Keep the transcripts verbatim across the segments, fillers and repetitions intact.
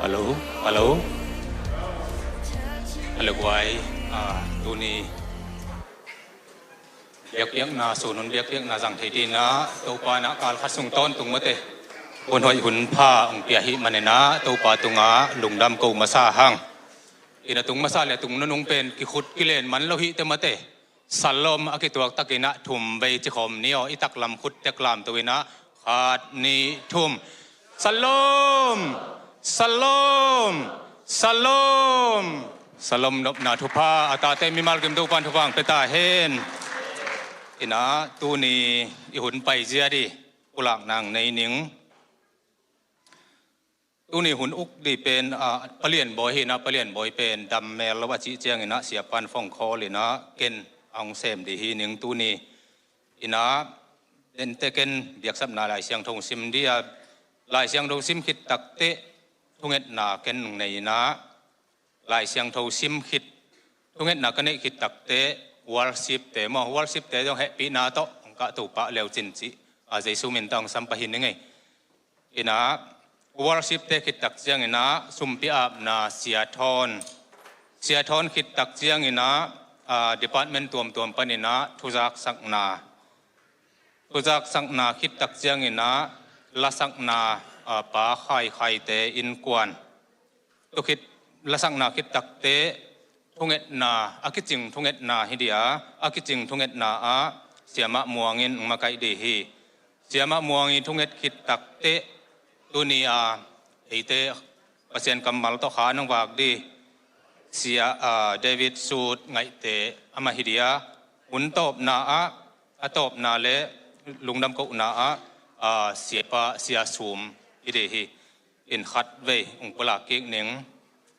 Hello, hello. Hello, guai. Ah, tuni biakpiakna, sun hun biakpiakna zang thei dinah Topa inah kal khat sung tawntung mate hun hoih hun pha hong pia hi maninah Topa tungah lungdam ko masa hang. Ina tung masa le tung nunung pen kikhut kilen man lo hite mate. Salom a kituak takinah thum vei cikhawm ni aw, i taklam khut tek lamto inah khat, nih, thum. Salom! Salom! Salom! Salom nopna thupha a tate mimal kim Topan thupha ang pia ta hen. Inah tuni i hun paizia di pulak nang nei ning. Tuni hun uk di pen ah, Palian Bawi hi inah, Palian Bawi pen dam mel lo a cih cianginah siapan phone call inah ken a hong sem di hi ning tuni. Inah dente ken biaksapna Lai Siangtho sim di a, Lai Siangtho sim khit takteh thungetna ken nei inah Lai Siangtho sim khit, thungetna ka neih khit takteh worship te maw, worship te zong hehpihna tawh hong kah to pah leu cin cih a, Jesu min tawh hong sam pah hi ning ei. Inah worship te khit tak cianginah sumpi apna Sia Thawn, Sia Thawn khit tak cianginah ah, department tuamtuam paninah thuzaksakna, thuzaksakna khit tak cianginah lasakna ah, Pa Khai Khaite innkuan. Tukhit lasakna khit takteh thungetna, a kicing thungetna hi dia, a kicing thungetna ah Siamah Muangin makaih di hi. Siamah Muangi thunget khit takteh tuni a eite Pasian kammal tawh kha nong vak di Sia ah, David Sut Ngaihte amah hi dia, hun tawpna ah, a tawpna le lungdam kohna ah ah, siapa Sia Sum hi di hi. In khat vei hong pulak kik ning.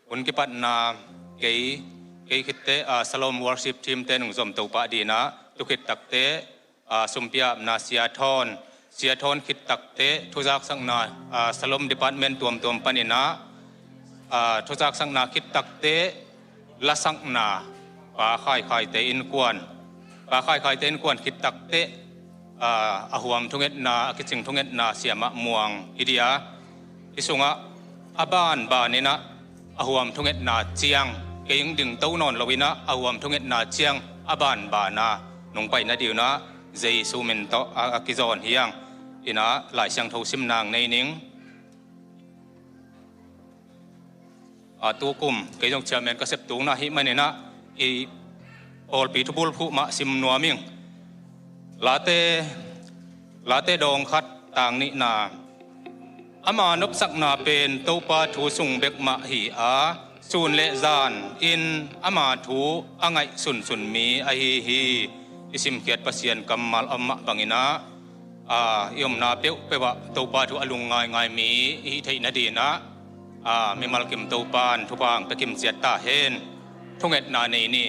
Hun kipatna kei, kei khitteh ah, Salom Worship Team te nung zom to pah dinah tukhit takteh ah, sumpi apna Sia Thawn, Sia Thawn khit takteh thuzaksakna ah, Salom Department tuamtuam paninah ah, thuzaksakna khit takteh lasakna Pa Khai Khaite innkuan, Pa Khai Khaite innkuan khit takteh ah, a huam thungetna, a kicing thungetna Siamah Muang hi dia. Hi sungah a banbaninah a huam thungetna ciang, kei hong dingto nawn loinah a huam thungetna ciang a banbana nong paina dinah Jesu min tawh a, a kizawn hi ang. Inah Lai Siangtho sim nang nei ning. Ah, tukum kei zong chairman ka sep tungna hi maninah i pawlpi thubul phuh mah sim nuam ing. Late, Late dawng khat tang nihna. Ama nopsakna pen Topa thu sung bek mah hi a, sun le zan in ama thu a ngaih sunsun mi ahi hi. I simkhiat Pasian kammal om mah banginah ah, i omna peuhpeuh ah Topa thu a lungngaingai mi i hih theih nadinah ah, mimal kim Topan thupha ang pia kim ciat ta hen. Thungetna nei ni.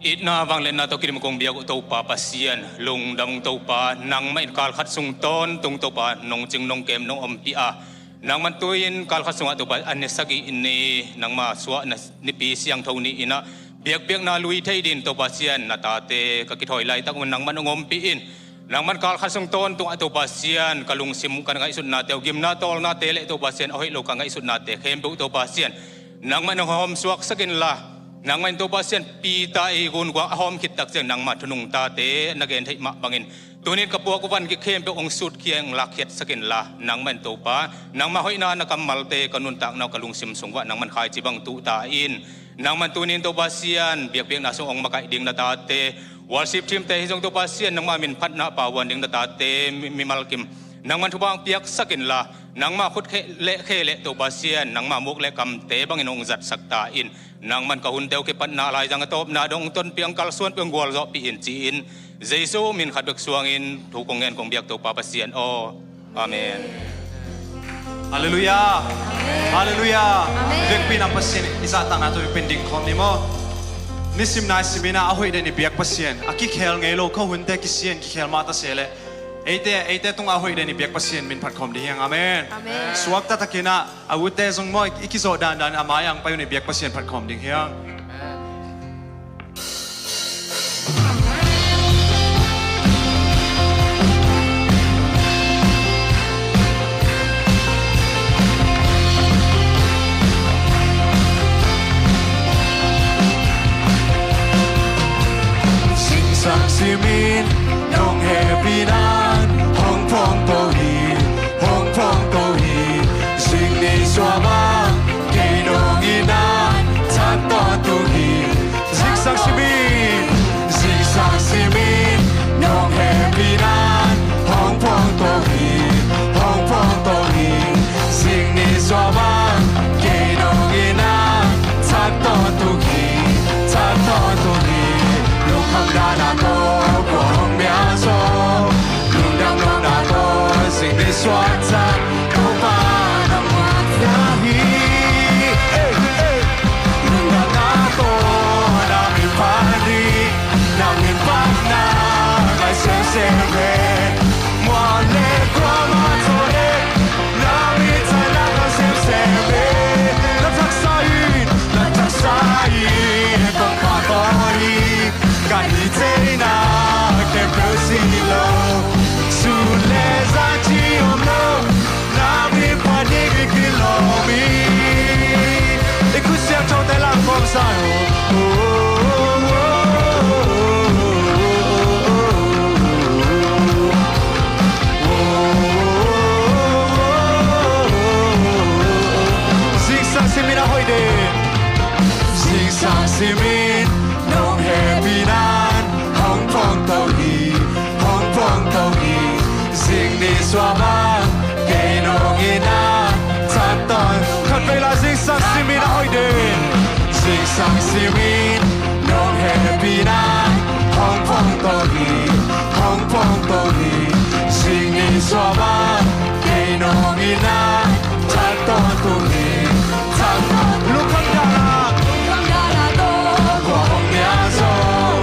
Itna vangliatna tawh kidim kong biak uh Topa Pasian, lungdam ung Topa, nangmah in kal khat sung tawntung Topa nong cing nong kem nong ompih a, nangman tu-in kal khat sungah Topa a ni sagih ni nangma suahna nipi siangtho ni inah biakpiakna lui thei din Topa Pasian na tate ka kithawi laitak un nangman hong ompih in. Nangman kal khat sung tawntung ah Topa Pasian ka lungsim ka ngaihsutnate uh, gimna tawlnate le Topa Pasian a hoih lo ka ngaihsutnate khempeuh Topa Pasian nangman hong hawmsuaksak inla, nangman Topa Pasian Peter i gunguang a hawm khit tak ciang nangma thunung tate na gen theih mah bangin tunin ka puak uh van gik khempeuh hong sutkhia in lakkhiatsak inla, nangman Topa nangma hoihna na kammalte ka nuntakna uh ka lungsim sung uah nangman khaici bang tuh ta in. Nangman tunin Topa Pasian biakpiakna sung hong makaih ding na tate, worship team te hi zong Topa Pasian nangma min phatna a pauan ding na tate mi, mimal kim nangman thupha hong piaksak inla, nangma khut khe le khe le Topa Pasian nangma muk le kamte bangin hong zatsak ta in. Nangman ka hunte uh kipatna laizang a tawpna dong hong tonpih hong kalsuanpih hong gualzawhpih in ci-in Jesu min khat bek suangin thu kong ngen kong biak Topa Pasian aw. Amen. Halleluiah. Halleluiah. Vekpi-in a Pasian i zahtakna tawh i pen ding khawm ni maw? Nisim naisim in a hoih den i biak Pasian a kikhel ngei lo, kha hunte kisian kikhel mah ta se leh eite, eite tungah a hoih den i biak Pasian min phat khawm ding hi hang. Amen. Suakta takin a ute zong maw i kizawh dandan a mai-ah hong pai un i biak Pasian phat khawm ding hi hang. Nong hehpihna in hong phongto hi, hong phongto hi. Zingni sua bang kei nong itna in thak tawntung hi. Zingsang simin, zingsang simin nong hehpihna in hong phongto hi, hong phongto hi. Zingni sua bang kei nong itna in thak tawntung hi, thak tawntung hi. Lungkham dana tawh kua hong mia zaw, lungdam nopna tawh zingni suak ciang Topa nong muak ta hi. Ei, ei. Lungdamna tawh na min phat hi, na min phatna ngai semsem hi. Mual le kuamah tawh le, na minthanna khang semsem hi. Na taksa in, na taksa in Topa tawh hi. Ka hih theihna khempeuh si lo, sun le zan ci om lo, na min phat ding i kilawm hi. I khut siangthote la khawm sa hi. Zingsang simin a hoih den. Zingsang simin nong hehpihna in hong phongto hi, hong phongto hi. Zingni sua bang kei nong itna in thak tawntung. Khatvei la, zingsang simin a hoih den. Zingsang simin nong hehpihna in hong phongto hi, hong phongto hi. Zingni sua bang kei nong itna in thak tawntung hi, thak tawntung. Lungkham dana, lungkham dana tawh kua hong mia zaw,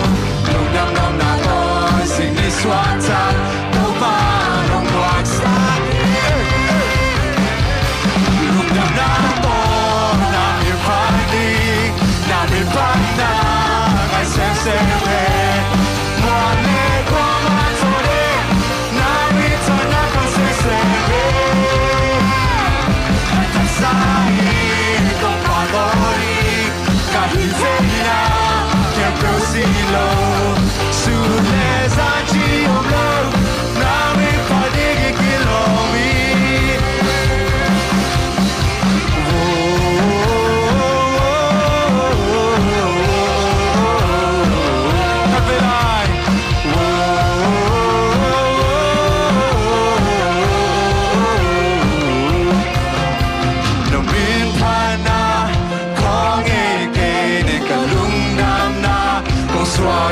lungdam nopna tawh zingni suak ciang Topa nong muak sa hi. Lungdamna tawh na min phat hi, na min phatna ngai semsem hi. Mual le kuamah tawh le, na minthanna khang semsem hi. Na taksa in Topa tawh hi. Ka hih theihna khempeuh si lo, sun le zan ci om lo, na min phat ding i kilawm hi. Khatvei lai. Na min phatna khawng e, kei nih ka lungdamna kong suak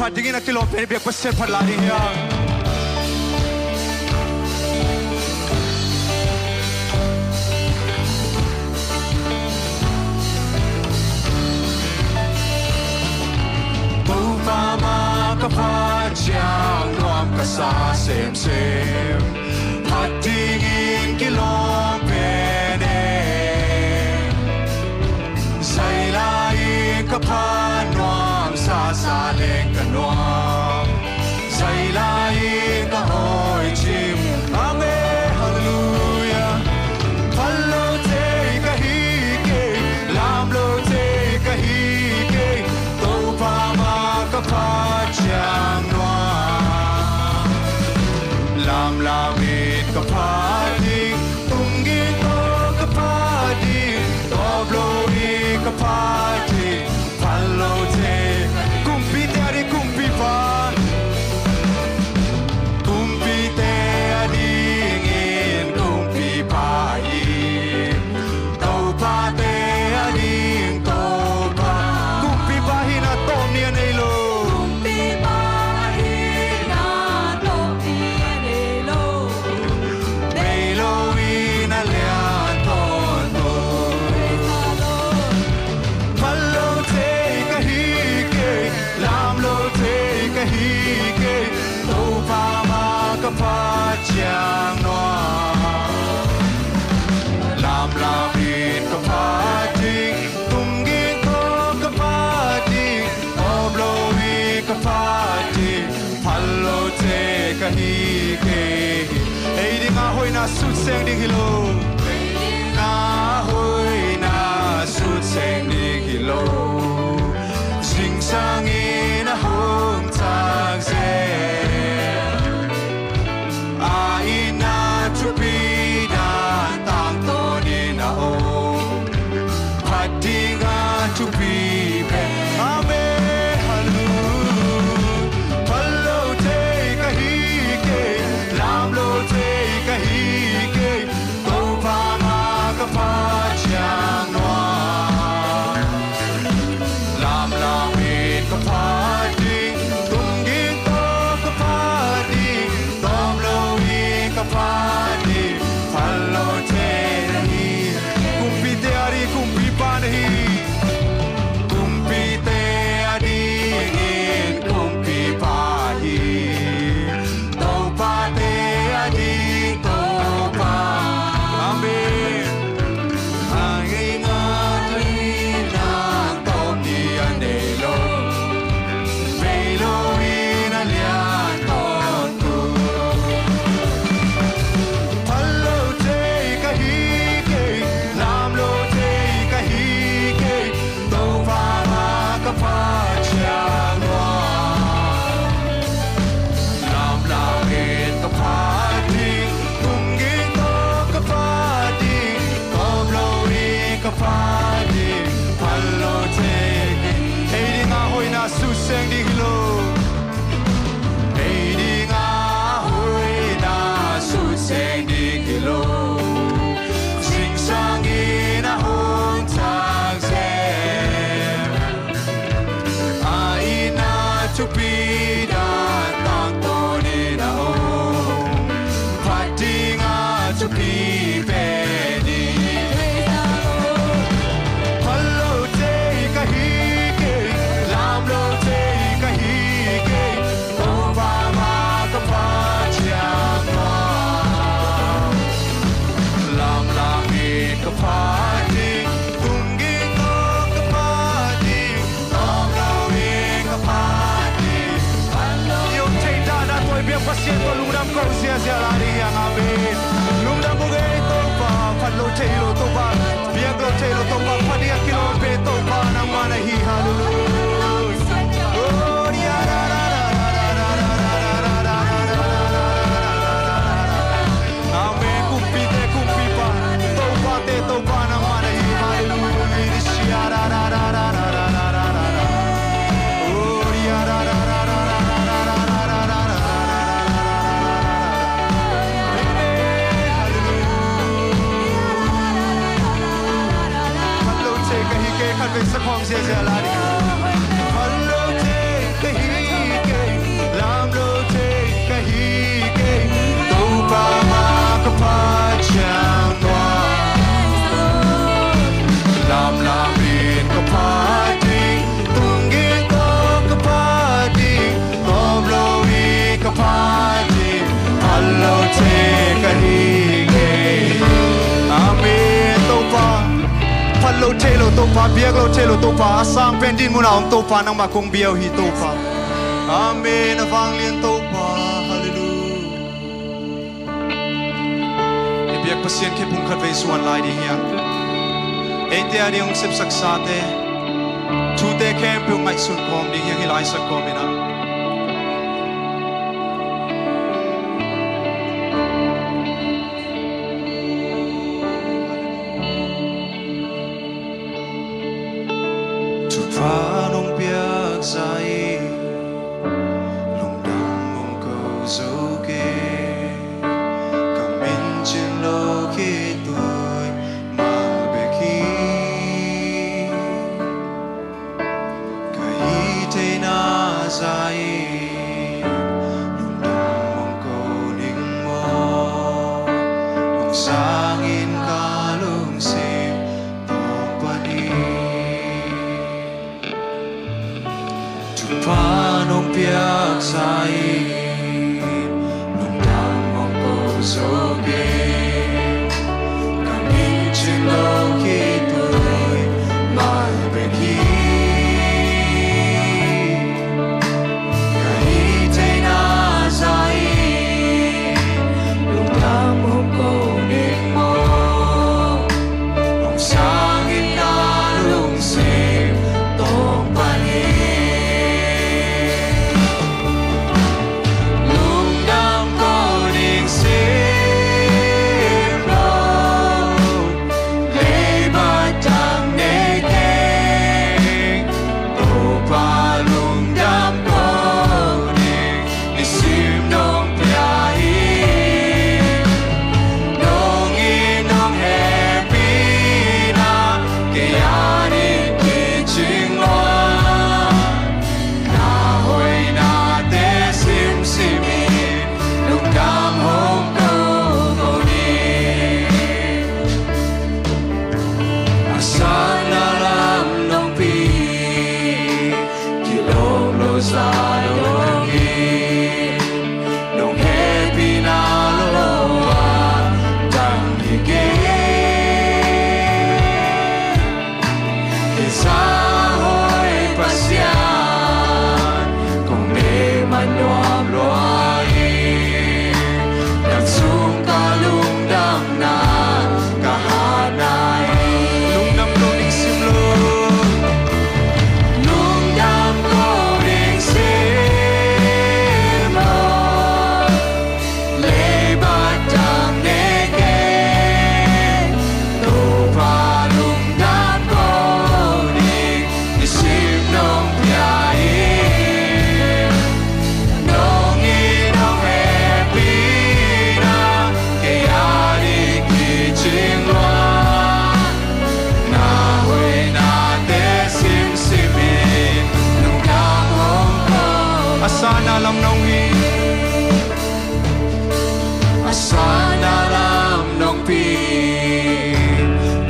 Phat dingin a kilawm pen biak Pasian phat la ding hi hang. Topa mah ka phat ciang nuam ka sa semsem. Phat dingin kilawm pen e. Zai lai-in ka phat nuam, sasa leng ka nuam. Zai lai-in ka hoih cim. Amen. Halleluia. Phat lo thei ka hi kei, lam lo thei ka hi kei. Topa mah ka phat ciang nuam. Lamlam in ka phat ding, tung ging tawh ka phat ding, tawp lo in ka phat ding. Phat lo thei, kumpite ading kumpipa. Kumpite adingin kumpipa hi. Topate ading Topa. Kumpipa hihna tawpni a nei lo. Kumpipa hihna tawpni a nei lo. Bei lo in a lian tawntung. Phat lo thei ka hi kei, lam lo thei ka hi kei. Topa mah ka phat ciang nuam. Lamlam in ka phat ding, tung ging tawh ka phat ding, tawp lo in ka phat ding. Phat lo thei ka hi kei. Ei dingin a hoihna sutseng ding hi lo. Ei dingin a hoihna sutseng ding hi lo. Zingsang in a hong thak zel. A itna thupi dan tangtawn in a om. Phat ding a thupi pen. Amen. Halleluia. Phat lo thei ka hi kei, lam lo thei ka hi kei. Topa mah ka phat ciang nuam. Lamlam in ka phat ding, tung ging tawh ka phat ding, tawp lo in ka phat ding. Phat lo thei na hi. Kumpite ading kumpipa na hi. Kumpite adingin kumpipa hi. Topate ading Topa. Amen. A ngei ngat in a tawpni a nei lo. Bei lo in a lian tawntung. Phat lo thei ka hi kei, lam lo thei ka hi kei. Topa mah ka phat ciang nuam. Lamlam in ka phat ding, tung ging tawh ka phat ding, tawp lo in ka phat ding. Phat lo thei. Ei dingin a hoihna sutseng ding hi lo. Ei dingin a hoihna sutseng ding hi lo. Zingsang in a hong thak zel. A itna thupi dan tangtawn in a om. Phat ding a thupi pen hi. Phat lo thei ka hi kei, lam lo thei ka hi kei. Topa mah ka phat ciang nuam. Lamlam in ka phat ding, tung ging tawh ka phat ding, tawp lo in ka phat ding. Phat lo. I om thei dan a tawi biak Pasian tawh lungdam ko ziahziah lai ding hi hang. Amen. Lungdam buk ei Topa, phat lo thei lo Topa. Biak lo thei lo Topa, phat ding a kilawm pen Topa nangmah na hi. Halleluia. Oh, dia, da, da, da. Amen. Kumpite kumpipa, Topate Topa nangmah na hi. Halleluia. Dia, da, da, da. Oh, dia, da, da, da. Amen. Halleluia. Phat lo thei ka hi kei, khat vei sa khawm ziahziah lai ding. Lo thei lo Topa, biak lo thei lo Topa, a sang pen din mun a om Topa, nangmah kong bia uh hi Topa. Amen. A vanglian Topa. Halleluiah. I biak Pasian khe pum khat vei zuan lai ding hi hang. Eite a ding hong sepsaksate, thute khempeuh ngaihsun kawm ding hi hang, hih lai sak kawm in ah. Thupha nong piak zah in lungdam hong ko zo kei. Ka min cing lo khitui mah bek hi. Ka hih theihna zah in lungdam hong ko ning maw. Hong sang in ka lungsim tawng pan hi. Thupha nong piak zah in lungdam hong ko zo kei. Ka min cing lo khitui mah bek hi. Ka hih theihna zah in lungdam hong ko ning maw. Hong sang in ka lungsim tawng pan hi. Lungdam ko ning sim lo, leibat dang nei keng. Topa lungdam ko ning nisim nong pia hi. Nong it nong hehpihna kei a ding kicing lua. Na hoihnate simsim in lungdam hong ko ko ni. A sanna lam nong pi kilawm lo zah dong in, nong hehpihna lo a dang hi kei. Kei zah hoih Pasian kong deih man nuam lua hi. Nang sung ka lungdamna ka hatna hi. Lungdam ko ning sim lo. Lungdam ko ning sim lo. Leibat dang nei keng. Topa lungdam ko ning nisim nong pia hi. Nong it nong hehpihna kei a ding kicing lua. Na hoihnate simsim in lungdam hong ko. A sanna lam nong hi. A sanna lam nong pi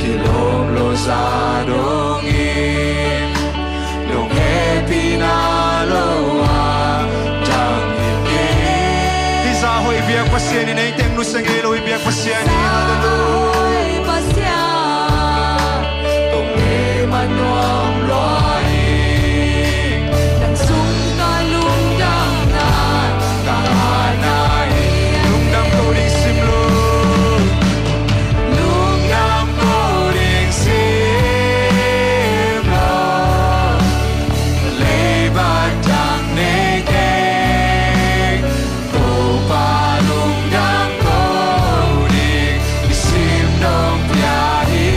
kilawm lo zah dong in, nong hehpihna lo a dang hi kei. Hih zah hoih biak Pasian in ei teng nusia ngei lo i biak Pasian hi. Halleluiah. Pasian kong deih man nuam lua hi. Nang sung ka lungdamna ka hatna hi. Lungdam ko ning sim lo. Lungdam ko ning sim lo. Leibat dang nei keng. Topa lungdam ko ning nisim nong pia hi.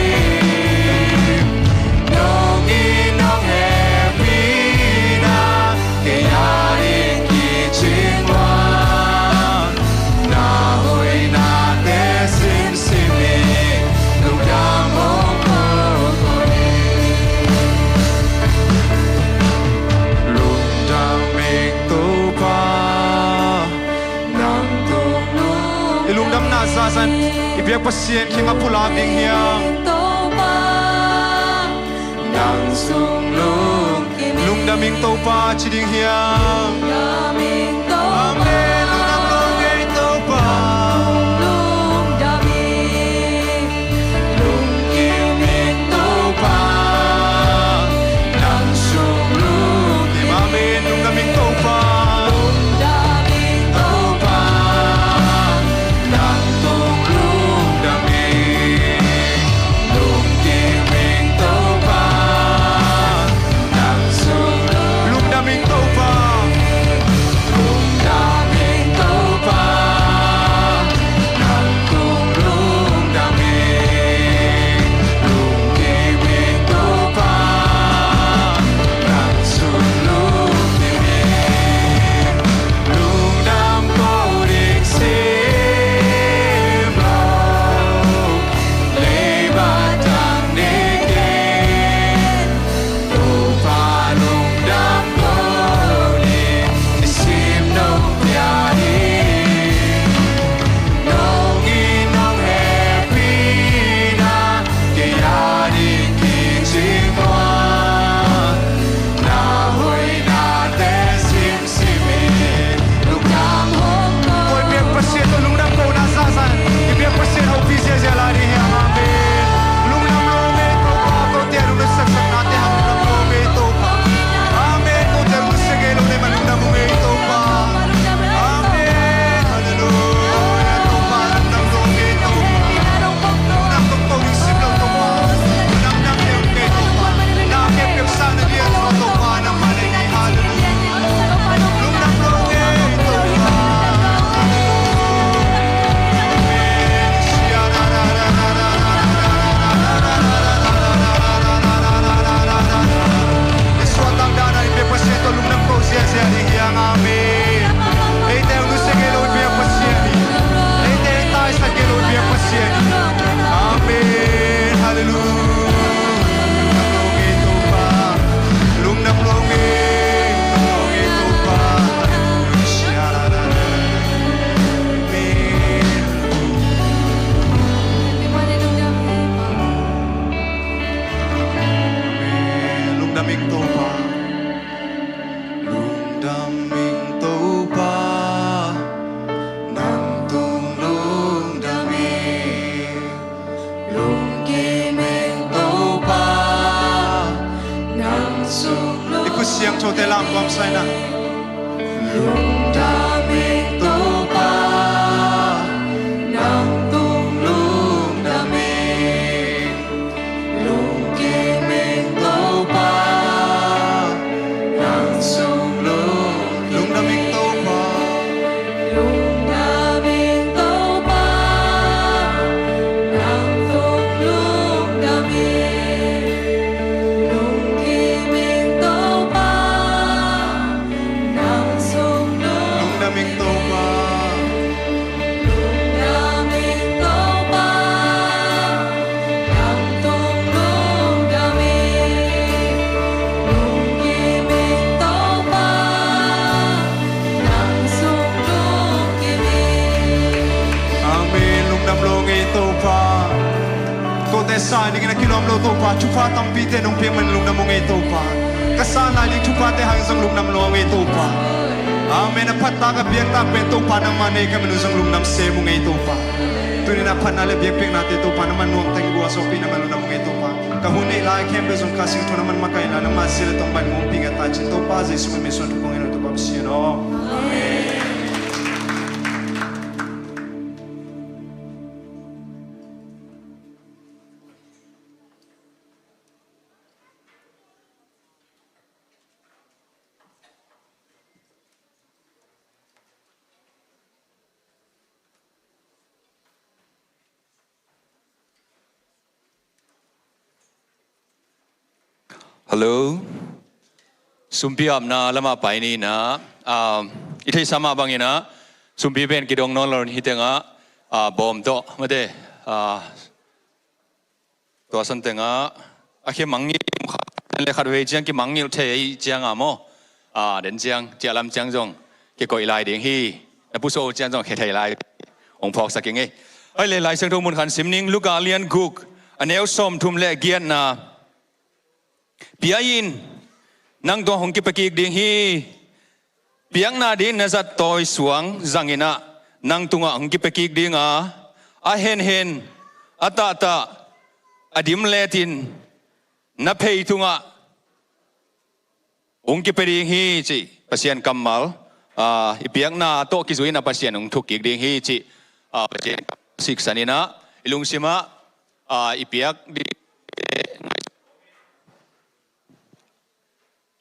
Nong it nong hehpihna kei a ding kicing lua. Na hoihnate simsim in lungdam hong ko ko ni. Lungdam ing Topa. I lungdamna zahzah in i biak Pasian kiangah pulak ding hiam? Lungdam ing Topa ci ding hiam? Amen. Lungdam lo kei Topa. Lungkim in Topa. Note lam kuam sa in ah. Lungdam ing Topa, nang tung lungdam ing. Lungkim ing Topa, nang sung lungkim. Lungdam ing Topa. Lungdam ing Topa, nang tung lungdam ing. Lungkim ing Topa, nang sung lungdam ing Topa. Lungdam ing Topa, nang tung lungdam ing. Lungkim ing Topa, nang sung lungkim ing. Amen. Lungdam lo ing ei Topa. Kote sa dingin a kilawm lo Topa, thupha tampite nong piak man lungdam ung ei Topa. Ka sa lai ding thuphate hang zong lungdam lo ung ei Topa. Amen. A phattak a biaktak pen Topa nangmah nei ka man un zong lungdam sem ung ei Topa. Tuni-in a phatna le biakpiaknate Topa nangmah nuam teng gua sawpi nangmah lungdam ung ei Topa. Ka hun neih lai khempeuh zong Kha Siangtho nangmah makaih lai nangmah zia le tawh ban muang ping a ta cin Topa Jesu min suang thu kong en uh Topa Pasian aw. Amen. Hello. Sumpi apna lamah pai ni in ah, ah, i theihsa mah bangin ah, sumpi pen kidong nawn lo in hi tengah, ah, bawm tawh, mate, ah, tua san tengah, a khe mangngilh khat le khat vei ciang kimangngilh thei ahi ciang a maw. Ah, den ciang, ciah lam ciang zong, kikoih lai ding hi, na pusuah uh ciang zong khe thei lai, hong phawksak ing ei. Ai le Lai Siangtho mun khat sim ning, Luka lian guk, a neu sawmthum le giatna. Pia in, nang tungah hong kipia kik ding hi. Piakna ding na zat tawi suang zangin ah, nang tungah hong kipia kik ding a, a henhen, a tahtah, a dim letin, na phei tungah hong kipia ding hi cih Pasian kammal, ah, i piakna tawh kizui in ah Pasian hong thuk kik ding hi cih, ah, Pasian siksan in ah, i lungsim ah, ah, i piak ding,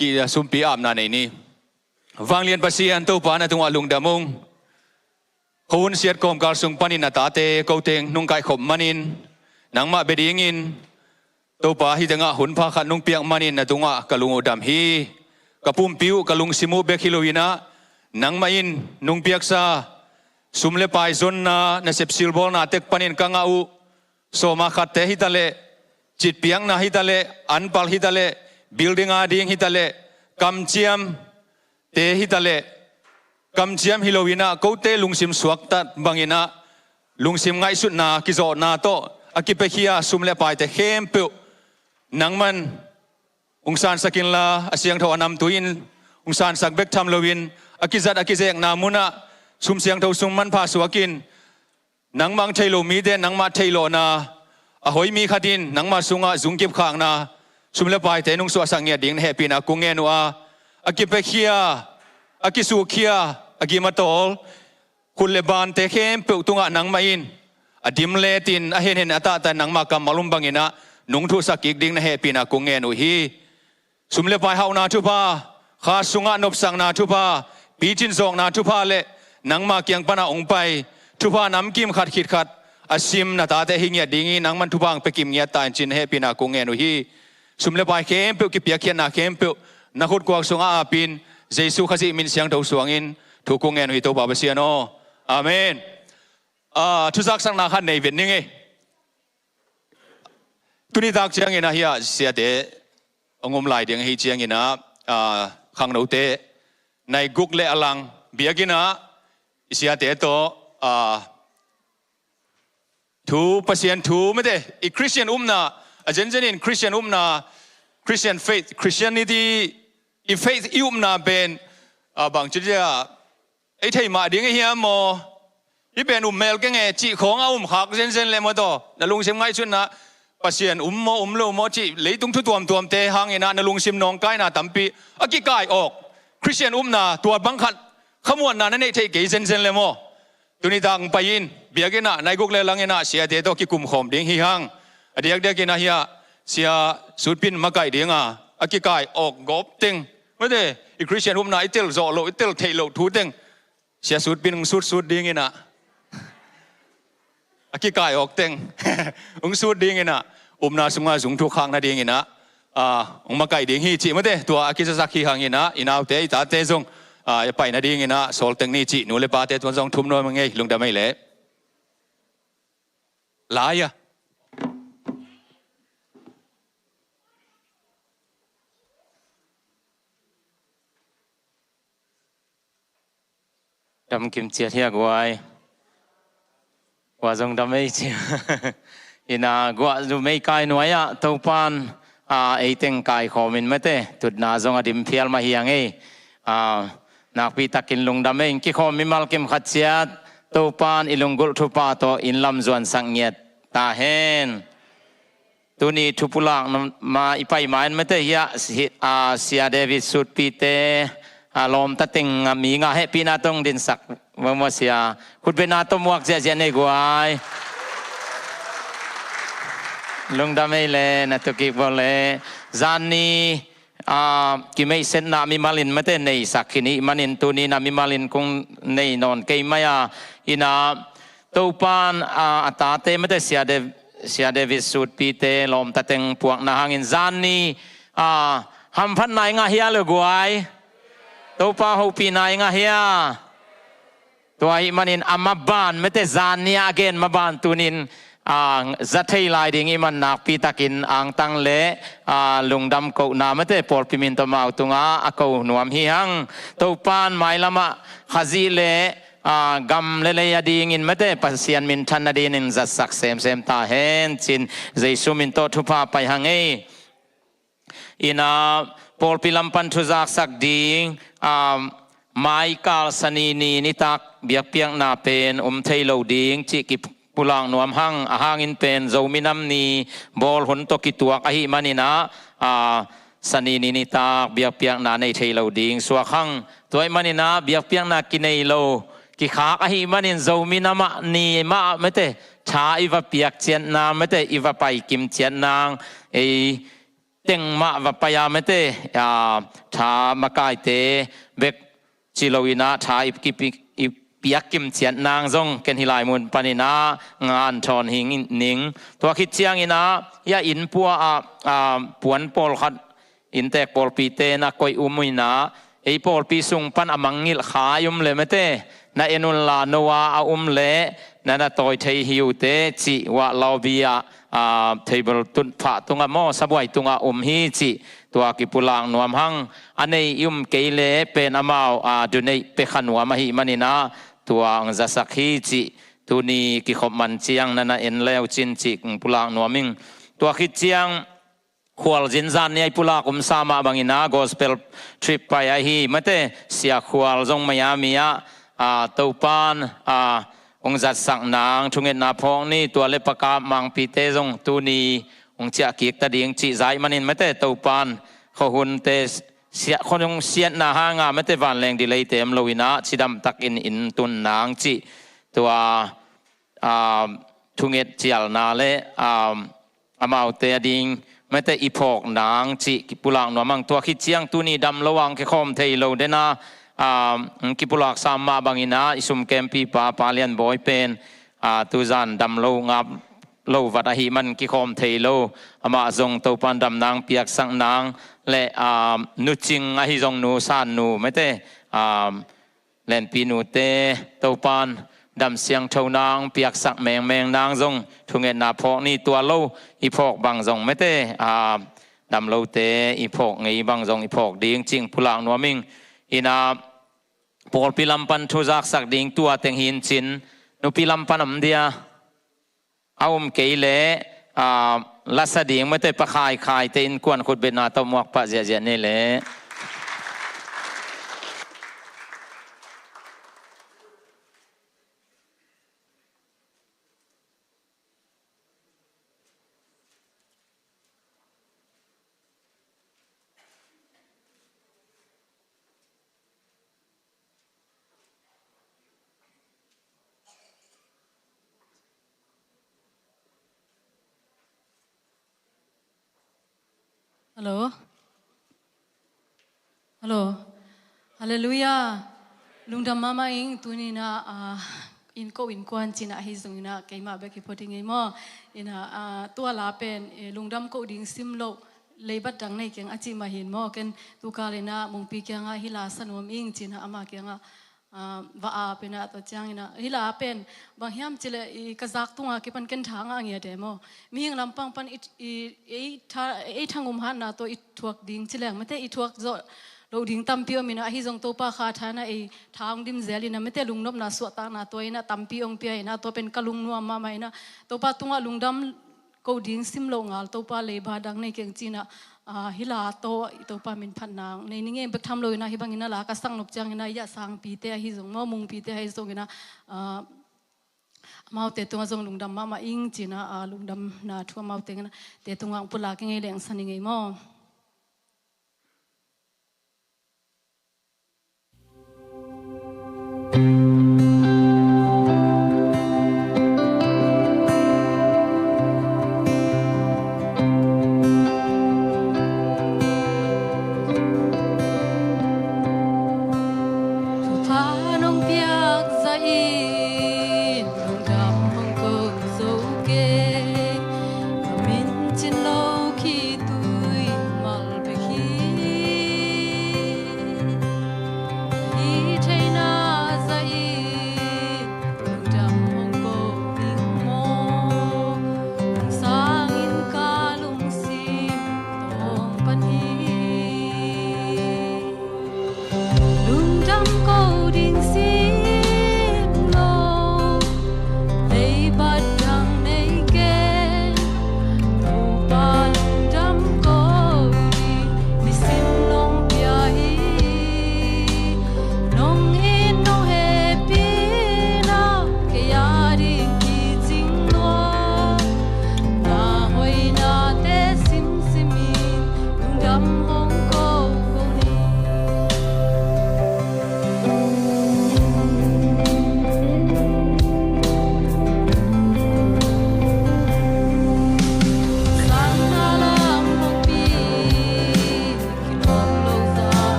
ki, sumpi apna nei ni. Vanglian Pasian Topa na tungah lungdam ung. Khuahun siat kawmkal sung panin na tate ko teng nong kaihkhop manin, nangmah bia dingin, Topa, hi tengah hun pha khat nong piak manin na tungah ka lung uh dam hi. Ka pumpi uh, ka lungsim uh bek hi lo in ah, nangmah in nong piaksa sum le pai zonna, nasep silbawlna tek panin ka ngah uh sawma khatte hi taleh, citpiakna hi taleh, anpal hi taleh, building a ding hi taleh, kamciam te hi taleh, kamciam hi lo in ah, kote lungsim suaktat bangin ah, lungsim ngaihsutna, kizawhna tawh a kipiakhia sum le paite khempeuh, nangman hong sansak inla, a siangtho a namtui in hong sansak bek tham loin, a kizat a kizekna munah sum siangtho sung manpha suakin, nangmah hong thei lo mite nangmah theih lawhna, a hoi mi khat in nangmah sungah zungkip khakna, sum le paite nong suahsak ngiat ding na hehpihna kong ngen uh a, a kipiakhia, a kisukkhia, a gim a tawl, khut le bante khempeuh tungah nangmah in, a dim letin, a henhen, a tahtah nangmah kammal um bangin ah, nong thuhsak kik ding na hehpihna kong ngen uh hi. Sum le pai hauhna thupha, kha sungah nopsakna thupha, picin zawkna thupha le nangma kiang pana hong pai thupha namkim khat khit khat a sim na tate hi ngiat ding hi, nangman thupha hong pia kim ngiat ta in cin hehpihna kong ngen uh hi. Sum le pai khempeuh, kipiakkhiatna khempeuh na khutkuak sungah apin, Jesu Khazih min siangtho suangin thu kong ngen uh hi, Topa Pasian aw. Amen. Ah, thuzaksakna khat nei vet ning ei. Tuni tak ciangin ah hiah siate hong om lai ding ahi ciangin ah, ah, khangnote nai guk le a lang biakinn ah i siate tawh, ah, thu, Pasian thu mate, i Christian upna, a zenzen in Christian upna, Christian faith, Christianity, i faith i upna pen, ah, bangci dia, ei thei mah ding ahi hiam maw? Hih pen um mel keng e cih khawng a um khak zenzen le maw taw, na lungsim ngaihsutna, Pasian um maw, um lo maw cih leitung thu tuamtuamte hangin ah na lungsim nawngkaina tampi a kikai awk Khristian upna tua bang khat khamuanna na neih theih kei zenzen le maw? Tuni tak pai in, biakinn ah nai guk le lang in ah siate tawh kikum khawm ding hi hang. A diakdiakin ah hiah Sia Sutpin makaih ding a, a kikai awk gawp teng, mate, i Khristian upna i tel zawh loh, i tel theih loh thu teng Sia Sutpin hong sutsut ding in ah, a kikai awk teng hong sut ding in ah, upna sungah zung thuk khak nading in ah, ah, hong makaih ding hi cih, mate, tua a kizasak hi hang in ah, i naute, i tate zong, ah, a pai nading in ah sawl teng ni cih nu le pate tuan zong thum nuam ing ei. Lungdam ei leh. Lai a. Dam kim ciat hi a guai. Guah zong dam ei ci. Ina guah zu mei kai nuai ah Topan, a, ei teng kai khawm in, mate, tutna zong a dim phial mah hi hang ei. A, nakpi takin lungdam ei. Kikhawm mimal kim khat ciat Topan i lunggulh thupha tawh in lam zuansak ngiat ta hen. Tuni thupulak ma i pai ma in, mate, hiah si-, a, Sia David Sutpite, a, lawmta teng, a, mi nga hehpihna tawh hong dinsak. Mamaw sia, khutbetna tawh muak ziahziah nei guai. Lungdam ei leh, na tukik bawl leh. Zanni, a, kimeihsetna mimalin, mate, neisak khin i hih manin tuni na mimalin kong nei nawn kei mai a. Ina Topan, a, a tate, mate, Sia De-, Sia David Sutpite lawmta teng puakna hangin zanni, a, hamphatna i ngah hia le guai? Topa hopihna i ngah hia? Tua ahih manin a maban, mate, zanni a gen maban tunin, a, za thei lai ding i hih man nakpi takin angtang le, a, lungdam kohna, mate, pawlpi min tawh amau tungah a ko nuam hi hang. Topan mailamah Khazih le, a, gam le lei a dingin, mate, Pasian minthan nadingin zatsak semsem ta hen cin Jesu min tawh thupha pai hang ei. Ina pawlpi lam pan thuzaksak ding, a, maikal Sani ni nitak biakpiakna pen um thei lo ding cih kipulak nuam hang. A hangin pen Zomi Nam Ni bawl hun tawh kituak ahih manin ah, a, Sani ni nitak biakpiakna nei thei lo ding suak hang. Tua ahih manin ah biakpiakna kinei lo, kikhak ahih manin Zomi Nam Ni mah, mate, tha i va piak ciat nang, mate, i va pai kim ciat nang, ei teng mah va pai a, mate, a, tha makaite bek ci lo in ah tha i, i, i piak kim ciat nang zong ken hih lai mun panin ah ngan thawn hi ning. Tua khit ciangin ah hiah inn pua ah, a, puan pawlkhat inntek pawlpite na koih um in ah, ei pawlpi sung pan a mangngilh kha i um leh, mate, na en un la, no a a um leh na na tawi thei hi uh teh cih, wah laubi ah, a, table tun phah tungah maw, sabuai tungah um hi cih, tua kipulak nuam hang. A nei i um kei leh pen amau, a, duneih pia kha nuam ahih manin ah tua hong zasak hi cih, tuni kikhop man ciang na na en le uh cin cih kong pulak nuam ing. Tua khit ciang Khualzin zanni a i pulak umsa mah bangin ah gospel trip pai ahi, mate, Sia Khual zong Miami ah, a, Topan, a, hong zatsak nang thungetna phawk ni. Tua le Pakap Mangpite zong tuni hong ciah kik ta ding cih zah ahih manin, mate, Topan khuahunte siah, khuahun siatna hanga, mate, vanleng delay te om lo in ah cidam takin inn tun nang cih, tua, a, thunget cialna le, a, amaute a ding, mate, i phawk nang cih kipulak nuam hang. Tua khit ciang tuni dam lo a hong kikhawm thei lo den a, a, kipulak sam mah bangin ah i sum kempipa Pa Lian Bawi pen, a, tuzan dam lo, ngap lo vat ahih man kikhawm thei lo. Amah zong Topan dam nang piaksak nang le, a, nucing ahi zong nu San Nu, mate, a, Lenpi nute, Topan dam siangtho nang piaksak mengmeng nang zong thungetna phawk ni. Tua lo i phawk bang zong, mate, a, dam lote i phawk ngei bang zong i phawk ding cih pulak nuam ing. Ina pawlpi lam pan thuzaksak ding tua teng hi in cin, nupi lam pan om dia? A um kei leh, a, lasa ding, mate, Pa Khai Khaite innkuan khutbetna tawh muak pah ziahziah ni leh. Hello. Hello. Halleluiah. Lungdam mahmah ing. Tuni-in ah, ah, inn ko innkuan ci-in ah ahi zongin ah keimah bek hi phot ing ei maw. In ah, ah, tua la pen, eh, lungdam ko ding sim loh leibat dang nei keng a cih mah hi-in maw. Ken tu kal in ah Mungpi kiangah hih la sa nuam ing ci-in ah ama kiangah, ah, va ap in ah, tua ciangin ah hih la pen bang hiam cih leh i ka zak tungah kipan ken tha ngah ngiat e maw. Mihing lampang pan i, i, ei tha, ei thangum hatna tawh i thuak ding ci leng mate i thuak zawh loh ding tampi om in ah, ahi zong Topa kha tha in ah ei tha hong dim zel in ah mate lungnopna suahtakna tua in ah tampi hong pia in ah, tua pen ka lungnuam mahmah in ah Topa tungah lungdam ko ding sim loh ngal Topa leiba dang nei keng ci-in ah, ah, hih la tawh i Topa min phatna nei ning ei. Bek tham lo in ah hih bangin ah la ka sak nop ciangin ah i ah sangpite ahi zong maw, Mungpite ahi zongin ah, ah, amaute tungah zong lungdam mahmah ing ci-in ah, ah, lungdamna thu amaute tungah hong pulak ing ei, leng sa ning ei maw. Thupha nong piak zah in lungdam hong ko zo kei. Ka min cin lo khitui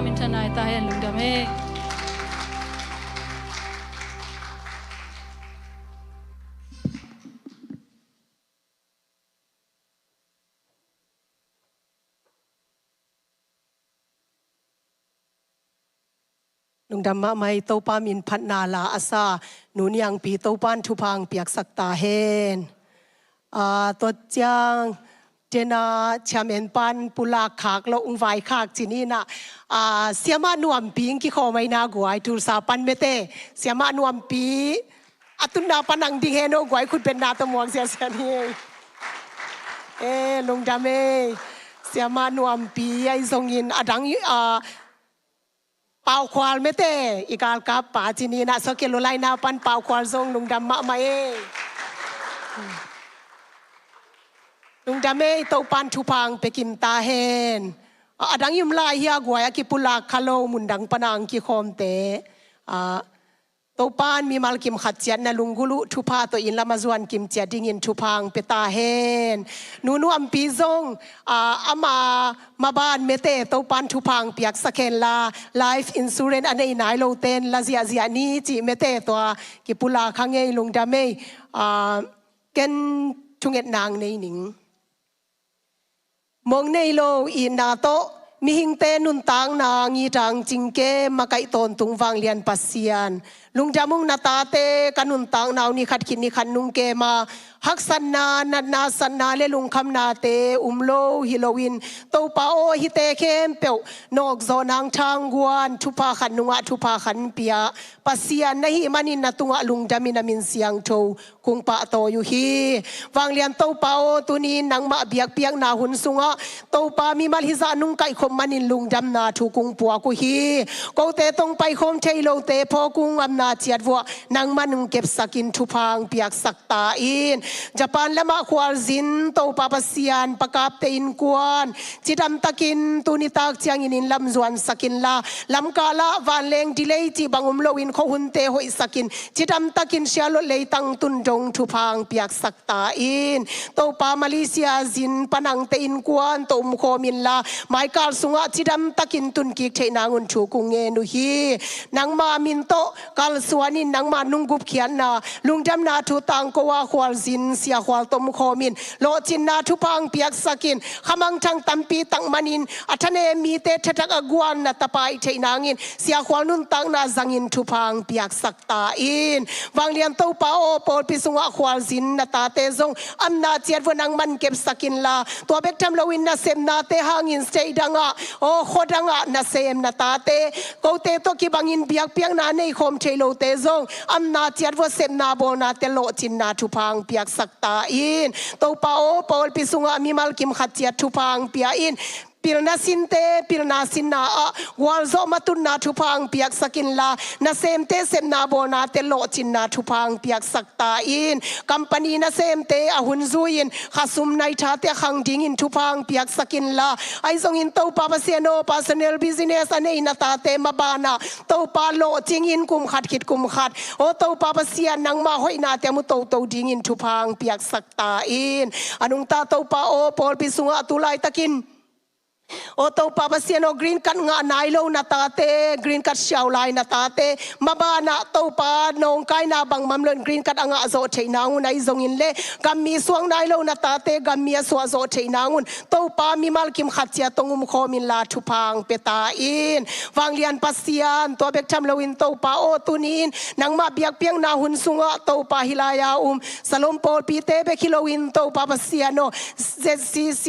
Min thanai ta hen, lungdam e. Lungdam mahmah e. Topa min phatna la a sa Nu Niangpi Topan thupha hong piaksak ta hen. Ah, tua ciang tena chairman pan pulak khak lo, ung vai khak ci ni na. Ah, Siamah Nuampi hong kikhawm ahi na guai, Tulsa pan mete. Siamah Nuampi a tutna pan ang ding hen aw guai, khutbetna tawh muak siasia ni. Eh, lungdam e. Siamah Nuampi ahi zongin a dang, ah, Pau Khual mete, i galkap pa ci ni na, Sokelo laina pan Pau Khual zong lungdam mahmah e. Lungdam e, Topan thupha hong pia kim ta hen. A, a dang i om lai hia guai, a kipulak kha lo, mundang pan a hong kikhawmte. Ah, Topan mimal kim khat ciat na lunggulh uh thupha tawh inn lam a zuan kim ciat dingin thupha hong pia ta hen. Nu Nuampi zong, ah, ama maban mete Topan thupha hong piaksak hen la, life insurance a nei nai lote in la ziahziah ni cih mete tua kipulak kha ngei, lungdam e. Ah, ken thungetna hong nei ning. Mong nei lo itna tawh mihingte nuntakna ngitang cingkem a kaih tawntung vanglian Pasian, lungdam ung, na tate ka nuntakna uh ni khat khit ni khat nung kem a, haksatna, natna, satna le lungkhamnate um lo hi loin, Topa aw, hihte khempeuh nawkzawh nang thangguan, thupha khat nungah thupha khat pia Pasian na hih manin na tungah lungdamin a min siangtho kong pahtawi uh hi. Vanglian Topa aw, tuni-in nangmah biakpiakna hun sungah Topa mimal hizah nong kaihkhop manin lungdamna thu kong puak uh hi. Kote tawh paikhawm thei lote phawk ung, amna ciat vuah nangman hong kepsakin thupha hong piaksak ta in. Japan lamah khualzin Topa Pasian, pakapte innkuan cidamtakin tuni tak ciangin inn lam zuansak inla, lamkal ah vanleng delay cih bang um loin khuahunte hoihsakin cidamtakin Charlotte leitang tun dong thupha hong piaksak ta in. Topa Malaysia zin panangte innkuan tawh umkhawm inla, maikal sungah cidamtakin tunkik theih nangun thu kong ngen uh hi. Nangma min tawh kalsuanin nangma nong gupkhiatna lungdamna thu tangko a khualzin siakhual tawh umkhawmin lawhcinna thupha hong piaksakin, khamangthang tampi tak manin a thanem mite thatak a guan na tapa hih theih nangin siakhual nuntakna zangin thupha hong piaksak ta in. Vanglian Topa aw, pawlpi sungah khualzin na tate zong amna ciat vuah nangman kepsak inla, tua bek tham loin nasepnate hangin state dangah, aw, khua dangah nasem na tate, kote tawh kibangin biakpiakna neikhawm thei lote zong amna ciat vuah sepna bawlnate lawhcinna thupha hong piaksak ta in. Topa aw, pawlpi sungah mimal kim khat ciat thupha hong pia in. Pilna sinte pilna sinna ah gualzawh matutna thupha hong piaksak inla, nasemte sepna bawlnate lawhcinna thupha hong piaksak ta in. Company nasemte a hun zui-in khasum naithate a khang dingin thupha hong piaksak inla, ahi zongin Topa Pasian aw, personal business a nei na tate mabanah Topa lawhcingin kum khat khit kum khat, aw Topa Pasian, nangma hoihnate a mu toto dingin thupha hong piaksak ta in. A nungta Topa aw, pawlpi sungah tu laitakin, aw Topa Pasian aw, green card ngah nai lo na tate, green card siau lai na tate mabanah Topa nawngkaina bangmah om loin green card a ngah zawh theih nangun, ahi zongin le gammi suak nai lo na tate gammi a suah zawh theih nangun Topa mimal kim khat ciat tawh umkhawm inla thupha hong pia ta in. Vanglian Pasian, tua bek tham loin Topa aw, tuni-in nangmah biakpiakna hun sungah Topa hih lai-a um Salom pawlpite bek hi loin Topa Pasian aw, Z C C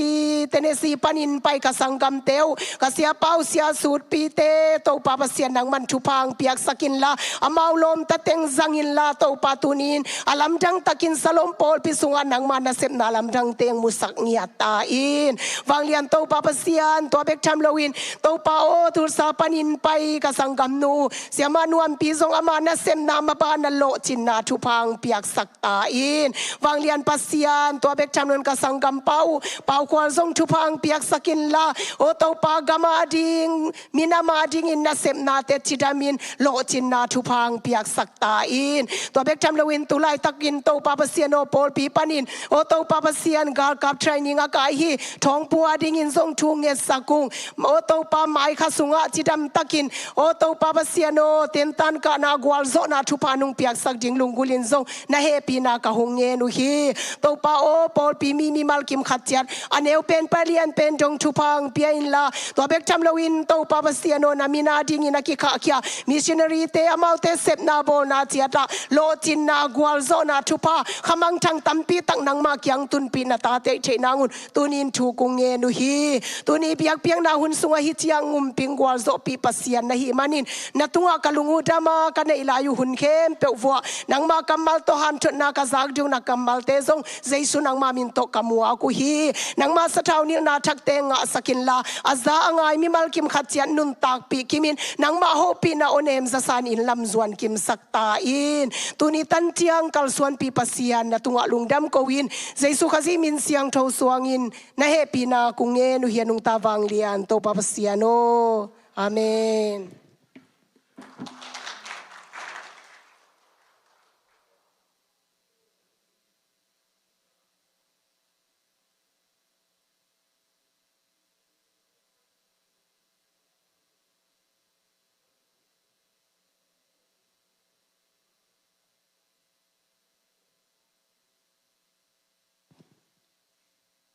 Tennessee panin pai ka sanggamte uh, ka siapa uh, Sia Sutpite, Topa Pasian nangman thupha hong piaksak inla, amau lawmta teng zang inla, Topa tuni-in a lamdang takin Salom pawlpi sungah nangma nasepna lamdang teng musak ngiat ta in. Vanglian Topa Pasian, tua bek tham loin Topa aw, Tulsa panin pai ka sanggamnu Siamah Nuampi zong ama nasepna mabanah lawhcinna thupha hong piaksak ta in. Vanglian Pasian, tua bek tham loin ka sanggampa uh Pau Khual zong thupha hong piaksak inla, Aw Topa, gam ading, minam adingin nasepnate cidamin lawhcinna thupha hong piaksak ta in. Tua bek tham loin tu laitakin Topa Pasian aw, pawlpi panin aw Topa Pasian, galkap training a kai hi, thawngpu adingin zong thu ngetsak ung. Aw Topa, maikha sungah cidamtakin aw Topa Pasian aw, tentan kahna gualzawhna thupha nong piaksak ding lunggulhin zong na hehpihna ka hong ngen uh hi. Topa aw, pawlpi mi mimal kim khat ciat a neu pen, palian pen dong thupha hong pia inla, tua bek tham loin Topa Pasian aw, na min adingin a kikhahkhia missionary-te, amaute sepna bawlna ciatah lawhcinna gualzawhna thupha, khamangthang tampi tak nangmah kiang tunpih na tate theih nangun tunin thu kong ngen uh hi. Tuni biakpiakna hun sungah hih ciang umping gualzawhpih Pasian na hih manin na tungah ka lung uh dam a, ka neih lai uh hun khempeuh vuah nangmah kammal tawh hanthotna ka zak ding uh, na kammalte zong Jesu nangmah min tawh ka muak uh hi. Nangmah sathau nilhna thakte ngahsak inla, a za a ngai mimal kim khat ciat nuntakpih kimin nangmah hopihna awnem zasan in lamzuan kimsak ta in. Tuni tan ciang kalsuanpih Pasian, na tungah lungdam ko in, Jesu Khazih min siangtho suangin na hehpihna kong ngen uh hi, a nungta vanglian Topa Pasian aw. Amen.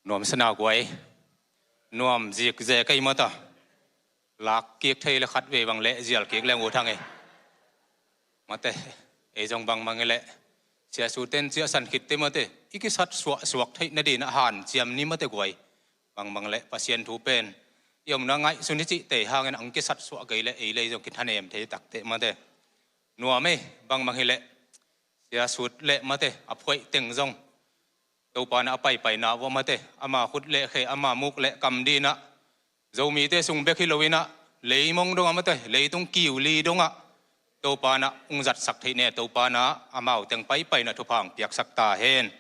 Nuam sana guai. Nuam zik ze kei mata. Lak kik thei le khat vei bang le zial kik leng uh thang e. Mate, ei zong bangbang hi leh, siasuten ciahsan khitte mate, i kisat suah suak theih nadinah hanciam ni mate guai. Bangbang leh Pasian thu pen i omna ngaihsun hi cih tei hangin ang kisat suah kei leh ei lei zong kithanem thei takteh mate. Nuam ei, bangbang hi leh, siasut leh mate, a phuaih teng zong Topa na a paipaina vua mate, ama khut le khe, ama muk le kam dinah, Zomite sung bek hi loinah, leimong dongah mate, leitung kiuli dongah Topa na ung zatsak theih ne, Topa na amau teng paipaina thupha hong piaksak ta hen.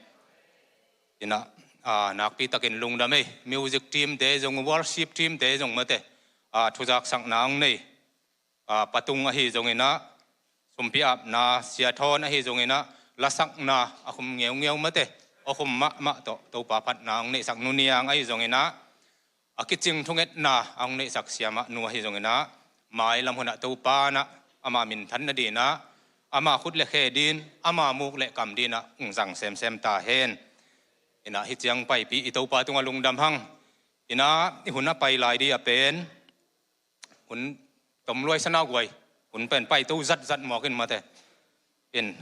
Inah, a, nakpi takin lungdam ei, music team te zong, worship team te zong mate, a, thuzaksakna hong nei, a, patung ahi zonginah, sumpi apna, siathawn ahi zonginah, lasakna a khum ngeungeu mate, a khum mahmah tawh Topa phatna hong neihsak nuniang ahi zonginah, a kicing thungetna a hong neihsak siamah nu ahi zonginah, mailam hunah Topa nah ama minthan nadinah, ama khut le khe din, ama muk le kam dinah ung zang semsem ta hen. Inah hih ciang paipih i Topa tungah lungdam hang. Inah i hun a pai lai di a pen hun tom luai sana guai, hun pen paito zatzat muakin mate. In,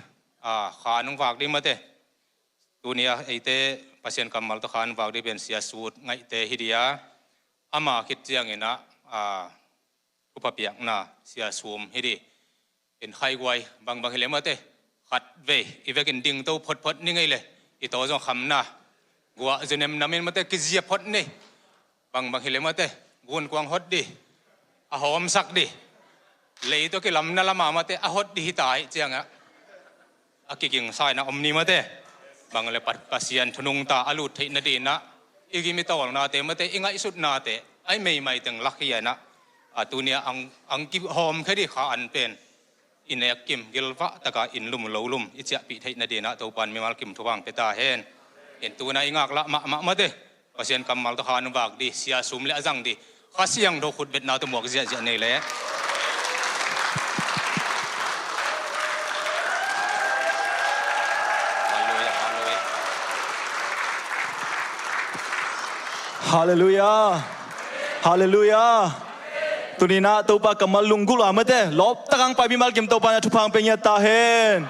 a, kha nong vak di mate. Tunia eite Pasian kammal tawh kha nong vak di pen siasut ngaihte hi dia. Ama khit cianginah, a, thupha piakna siasum hi di. In khaiguai, bangbang hi le mate, khat vei i vekin dingto photphot ni ngei le, i taw zong khamna. Guah zunem namin mate kizia phot ni. Bangbang hi le mate, gunkuang hot di, a hawmsak di. Lei tawh kilamna lama mate a hot di hi ta hi ciangah, a kigingsaina om ni mate. Bang le Pasian thunungta a lut theih nadinah, i gim i tawlnate mate, i ngaihsutnate ai meimai teng lak hianah, a, tunia ang, ang kihawm khe di kha an pen i nek kim gilvah taka in lum lo lum i ciahpih theih nadinah Topan mimal kim thupha hong pia ta hen. In tuna i ngaklah mahmah mate, Pasian kammal tawh kha nong vak di, siasum le a zang di, Kha Siangtho khutbetna tawh muak ziahziah nei leh. Halleluia, halleluia. Halleluia. Halleluia. Tuninah Topa kammal lunggulh a mate, lawptak ang pai mimal kim Topa na thupha hong pia ngiat ta hen.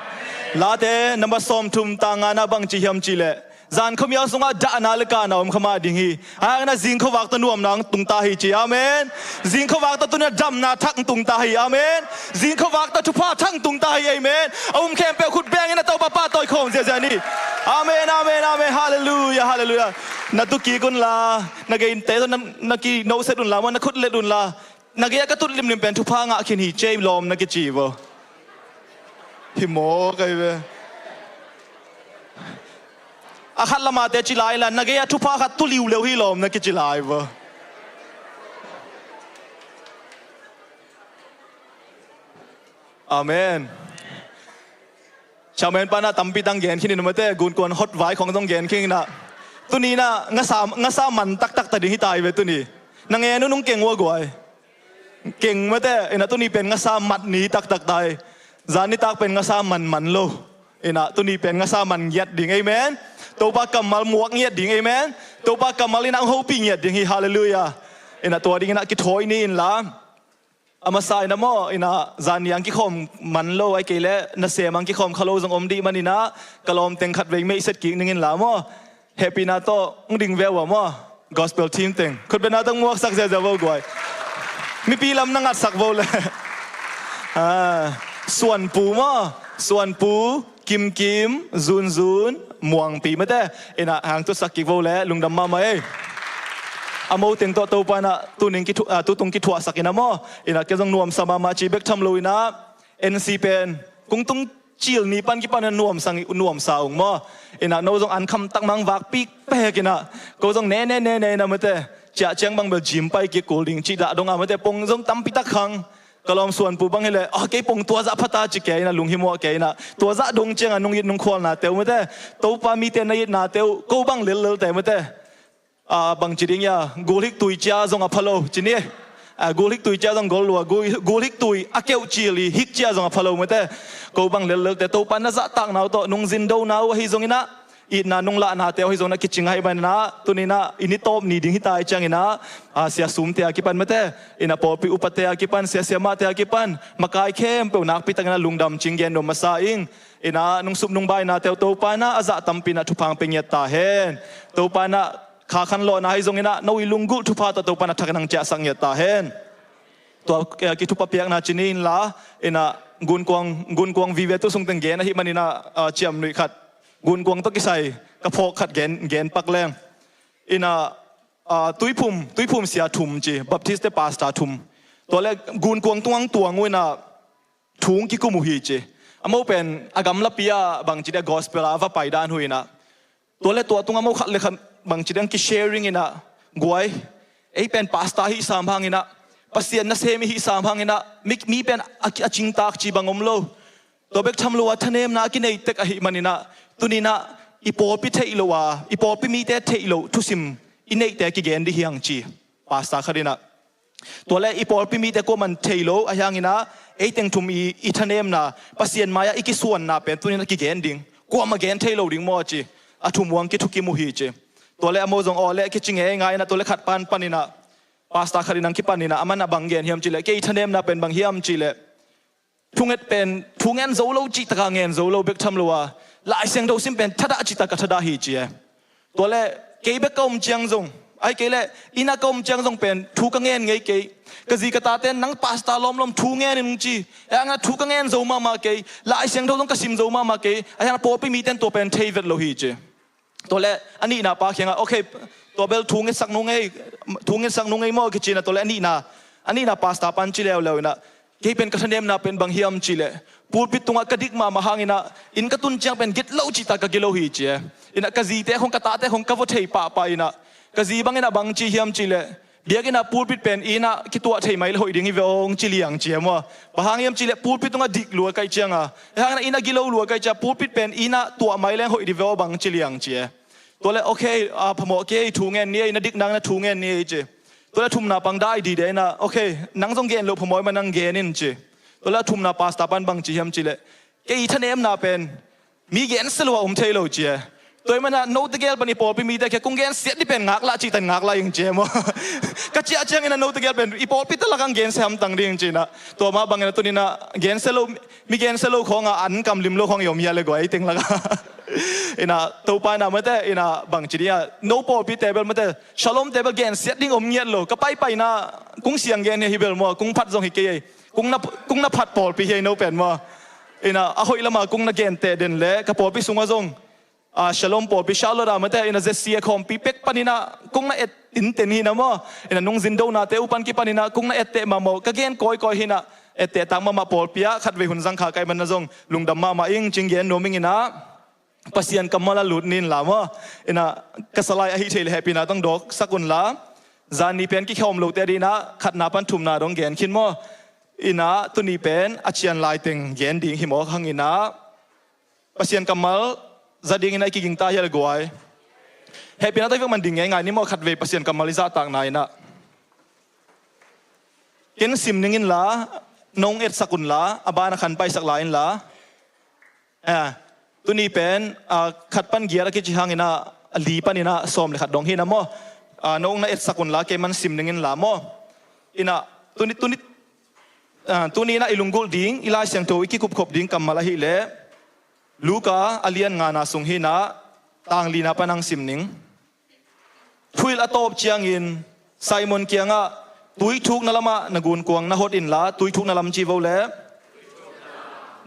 Late number sawmthum tang nganah bangci hiam cihleh, zan khuamial sungah dahna le kahna om kha mah ding hi. Ahi hangin a zing khuavak tawh nuamna hong tung ta hi ci. Amen. Zing khuavak tawh tunia damna thak hong tung ta hi. Amen. Zing khuavak tawh thupha thak hong tung ta hi. Amen. A um khempeuh khut bengin a Topa pahtawi khawm ziahziah ni. Amen, amen, amen. Halleluia, halleluia. Na tu kik unla, na geite tawh na, na kinoset unla, maw, na khut let unla. Na gei-ah ka tut limlim pen thupha ngah khin hi, cei lawm na kici vo. Hi maw, kai ve. A khat lamate ci lai la, na gei-ah thupha khat tu liuleu hi lawm na kici lai vo. Amen. Chairman pa na tampi tang gen khin in mate, gunkuan hot vai khong zong gen khin in ah. Tuni na ngasa, ngasa man taktak ta ding hi ta hi ve tuni. Na ngen uh nung keng ua guai. Keng mate, ina tuni pen ngasa mat ni taktak ta hi. Zan nitak pen ngasa man man lo. Ina tuni pen ngasa man ngiat ding, amen. Topa kammal muak ngiat ding, amen. Topa kammal ina hopih ngiat ding hi, halleluiah. Ina tua ding ina kithawi ni in la. A masa ina maw, ina zan niang kikhawm man lo, ai kei le nasem ang kikhawm kha lo zong om dih man ina, ka lawm teng khat vei meihset kik ning in la maw. Hehpihna tawh hong ding ve ua maw. Gospel team teng khutbetna tang muaksak ziazia vo guai. Mipi lam na ngatsak vo le. Ah, Suanpu maw. Suanpu, Kimkim, Zunzun, Muangpi mate. Ina hang tusak kik vo le lungdam mahmah ei. A mo teng tawh Topa ina tuning kithu-, ah, tutung kithuahsak ina maw. Ina kei zong nuamsa mahmah ci bek tham lo ina N C pen kung tung cil ni pan kipan nuamsa, nuamsa ung maw. Ina no zong an kham tak mang vak pik pek ina. Ko zong ne ne ne ne ina mate. Ciah ciang bang bel gym pai kik kul ding ci dah dong a mate, pong zong tampi tak khang. Ka lawm Suanpu bang hi le, ah, kei pong tua zah phata ci kei ina, lung hi muah kei ina. Tua zah dong ciang a nung it nung khualna teu mate. Topa mite na itna teu, ko bang lellel te mate. Ah, bang ci ding ia, gulhik tui cia zong a pha lo, ci ni. Ah, gulhik tui cia zong gol lua, gul-, gulhik tui a keuh cil i hik cia zong a pha lo mate. Ko bang lellel te, Topa na zahtakna uh tawh, nung zin dona uh ahi zong ina, itna nung lahna te ahi zong na kicing ahi ban ina, tuni ina, i ni tawp ni ding hi ta hi ciang ina, ah, sia sum te a kipan mate, ina pawlpi upa te a kipan, sia siamah te a kipan, makai khempeuh nakpi tak ina lungdam cing gen nuam masa ing, ina nung sup nung baina teu Topa ina, a zah tampi ina thupha pia ngiat ta hen. Topa ina, kha khan lawhna ahi zong ina, no i lunggulh thupha tawh Topa ina thak ina hong ciahsak ngiat ta hen. Tua, eh, kithupa piakna ci ni in la, ina gunkuang, gunkuang vive tu sung teng gen ahi man ina, ah, ciamnuih khat. Gunkuang tawh kisai, ka phawk khat gen, gen pak leng. Ina, ah, Tuiphum, Tuiphum sia thum ci, Baptist te pastor thum. Tua le gunkuang tung ang tuang uh ina, thu hong kikum uh hi ci. A mo pen, a gamlapi a bang ci dia gospel a va pai dan uh ina. Tua le tua tung a mo khat le khat bang ci dia ki sharing ina, guai. Ei pen pastor hi sam hang ina. Pasian nasem i hi sam hang ina. Mi, mi pen a, a cingtak ci bang om lo. Tua bek tham lo a thanemna a kinei tek ahi man ina. Tuni ina i pawlpi theih lo a, i pawlpi mite theih lo thusim i neihte kigen dih hi hang ci. Pastor khat ina. Tua le i pawlpi mite kuaman thei lo, ahi hang ina, ei teng thum i, i thanemna, Pasian mai-ah i kisuanna pen tuni ina kigen ding. Kuamah gen thei lo ding maw ci. A thum uang kithukim uh hi ci. Tua le a mo zong aw le kici ngeingai ina, tua le khat pan pan ina. Pastor khat ina kipan ina, a man a bang gen hiam ci le. Kei thanemna pen bang hiam ci le. Thunget pen, thungen zo lo cih taka ngen zo lo bek tham lo a. Lai Siangtho sim pen thadah cih taka thadah hi ci e. Tua le, kei bek ka om ciang zong. Ai kei le, ina ka om ciang zong pen, thu ka ngen ngei kei. Ka zi ka tate nang pastor lawmlawm thungen in ci. E anga thu ka ngen zo mahmah kei. Lai Siangtho zong ka sim zo mahmah kei. Ai hang pawlpi miten tua pen thei vet lo hi ci. Tua le, a nihna pa kiangah, okay, tua bel thu ngetsak nung ei, thu ngetsak nung ei maw kici ina, tua le a nihna, a nihna pastor pan ci leuleu ina, kei pen ka thanemna pen bang hiam ci le, pulpit tungah ka dik mahmah hang ina, inn ka tun ciang pen gitlo cih ta ka gilo hi ci e. Ina ka zite khong ka tate khong ka va thei pahpah ina, ka zi bang ina bang ci hiam ci le, biakinn ah pulpit pen inn ah kituah thei mai le hoih ding hi ve aw hong ci liang ci e maw. Bang hang hiam ci le pulpit tungah dik lua kaih cianga. Hang ina inn ah gilo lua kaih cia pulpit pen inn ah tuah mai leng hoih ding ve aw bang ci liang ci e. Tua le, okay, a phamawh kei thu ngen ni ei, na dik nang na thu ngen ni ei ci. Tua le thumna pang dai dide ina, okay, nang zong gen loh phamawh ma nang gen in ci. Tua le thumna pastor pan bang ci hiam ci le. Kei i thanemna pen, mi gensia lo a om thei lo ci e. Tua i mana no tegel pan i pawlpi mite kia kung gensiat ni pen ngaklah cih tan ngaklah ing ci e maw. Ka ciah ciang ina no tegel pen i pawlpi ta lakang gensia hamtang ding ci ina. Tua mah bang ina tun ina gensia lo, mi gensia lo khong a an kam lim lo khong i om hia le guai teng laka. Ina Topa ina mate ina bang ci dia no pawlpi tebel mate Shalom tebel gensiat ding om ngiat lo. Ka paipai ina kung siang gen hi bel maw kung phat zong hi kei ei. Kung na, kung na phat pawlpi hi no pen maw. Ina a hoih lama kung na gen teh den le ka pawlpi sungah zong. A Shalom pawlpi Charlotte a mate ina Z C A khawmpi pek pan ina kung na et in ten hi na maw. Ina nung zin dona te upan kipan ina kung na et teh mahmah ka gen kawikawi hi na et teh tak mahmah pawlpi ah khat vei hun zang kha kai man na zong lungdam mahmah ing cing gen nuam ing ina. Pasian kammal a lut nin la maw. Ina ka salai ahi thei le hehpihna tong dawk sak un la. Zan ni pen kikhawm lo te dina khatna pan thumna dong gen khin maw. Inah tuni pen a cian laiteng gen ding hi mawk hanginah Pasian kammal za dingin a i kiging ta hial guai. Hehpihna tawh i vek man ding ngeingai ni maw, khatvei Pasian kammal i zahtakna inah. Ken sim ning inla, nong etsak unla, a ban a khan paisak lai inla. Eh, tuni pen, ah, khat pan giat a kici hanginah, a li paninah sawm le khat dong hinah maw. Ah, nong na etsak unla, kei man sim ning inla maw. Inah, tuni, tuni, ah, tuni inah i lunggulh ding, i Lai Siangtho i kikupkhop ding kammal ahileh Luka a lian ngana sung hinah, tang lina pan ang sim ning. Thuhilh a tawp ciangin Simon kiangah, tuithukna lamah na gunkuang na hot inla, tuithukna lam ci vo le,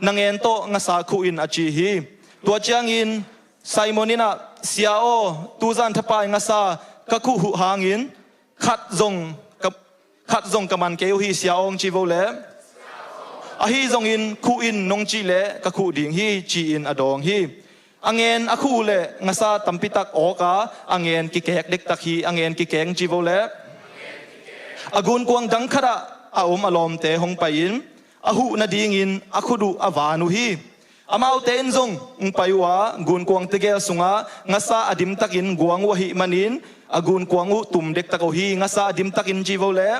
na ngen tawh ngasa khuh in a ci hi. Tua ciangin Simon inah, Sia aw, tuzan thapai ngasa ka khuh huh hangin khat zong ka, khat zong ka man kei uh hi, Sia aw, ci vo le. Ahi zongin khuh in nong cih leh ka khuh ding hi, ci-in a dawng hi. A ngen a khuh uh leh ngasa tampitak awka a ngen kikek dektak hi, a ngen kikek ci vo le. A gunkuang dang khatah a om a lawmte hong pai-in a huh nadingin a khut uh a van uh hi. Amaute in zong hong pai uh a gunkuang tegel sungah ngasa a dimtakin guang uh ahih manin a gunkuang uh tum dektak uh hi, ngasa a dimtakin ci vo le.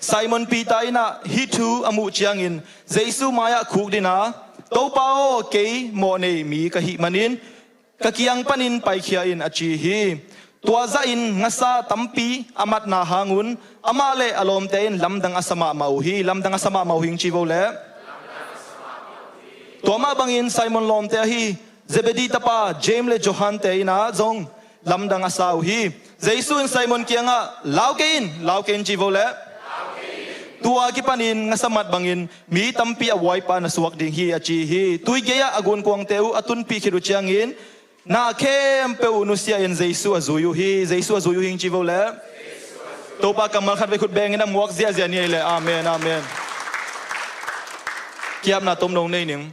Simon Peter inah hih thu a muh ciangin Jesu mai-ah khukdin a, Topa aw, kei mawhnei mi ka hih manin ka kiang panin paikhia in a ci hi. Tua zahin ngasa tampi a matna hangun amah le a lawmte in lamdang a sa mahmah uh hi, lamdang a sa mahmah uh hi ci vo le. Tua mah bangin Simon lawmte ahi Zebedee tapa James le Johan te inah zong lamdang a sa uh hi. Jesu in Simon kiangah, lau kei in, lau kei in ci vo le. Tua kipanin ngasa mat bangin mi tampi a buaipa na suak ding hi a ci hi. Tui gei-ah a gunkuangte uh a tunpih khit uh ciangin na khempeuh uh nusia in Jesu a zui uh hi, Jesu a zui uh hi ci vo le. Topa kammal khatvei khut bengin a muak ziahziah ni ei le. Amen, amen. Kiapna tomno nei ning.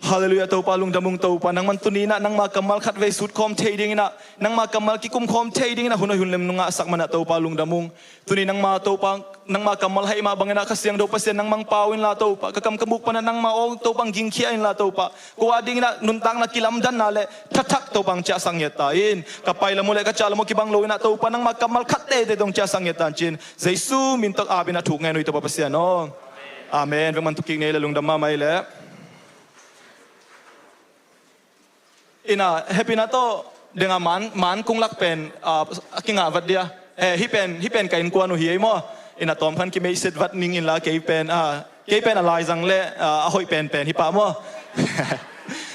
Halleluiah, Topa lungdam ung. Topa nangman tuni inah nangma kammal khatvei sutkhawm thei dinginah, nangma kammal kikumkhawm thei dinginah hun hoih hun lem nung ngahsak manah Topa lungdam ung. Tuni nangma Topa, nangma kammal haih mah banginah Kha Siangtho Pasian nangmang pau inla Topa, ka kam ka muk panah nangma aw Topa gingkhia inla Topa, ko a dinginah nuntakna kilamdanna le thathak Topa ciahsak ngiat ta in. Ka pai lam uh le ka ciah lam uh kibang lo inah Topa nangma kammal khat teitei tong ciahsak ngiat ta in cin Jesu min tawh apin a thuk ngen uh hi Topa Pasian aw. Amen. Vekman tukik nei le lungdam mahmah ei le. Ina hehpihna tawh denga man, man kung lak pen, ah, a kingah vat dia. Eh, hih pen, hih pen ka innkuan uh hi ei maw. Ina tawm khan kimeihset vat ning inla kei pen, ah, kei pen a laizang le, ah, a hoih penpen hi pah maw.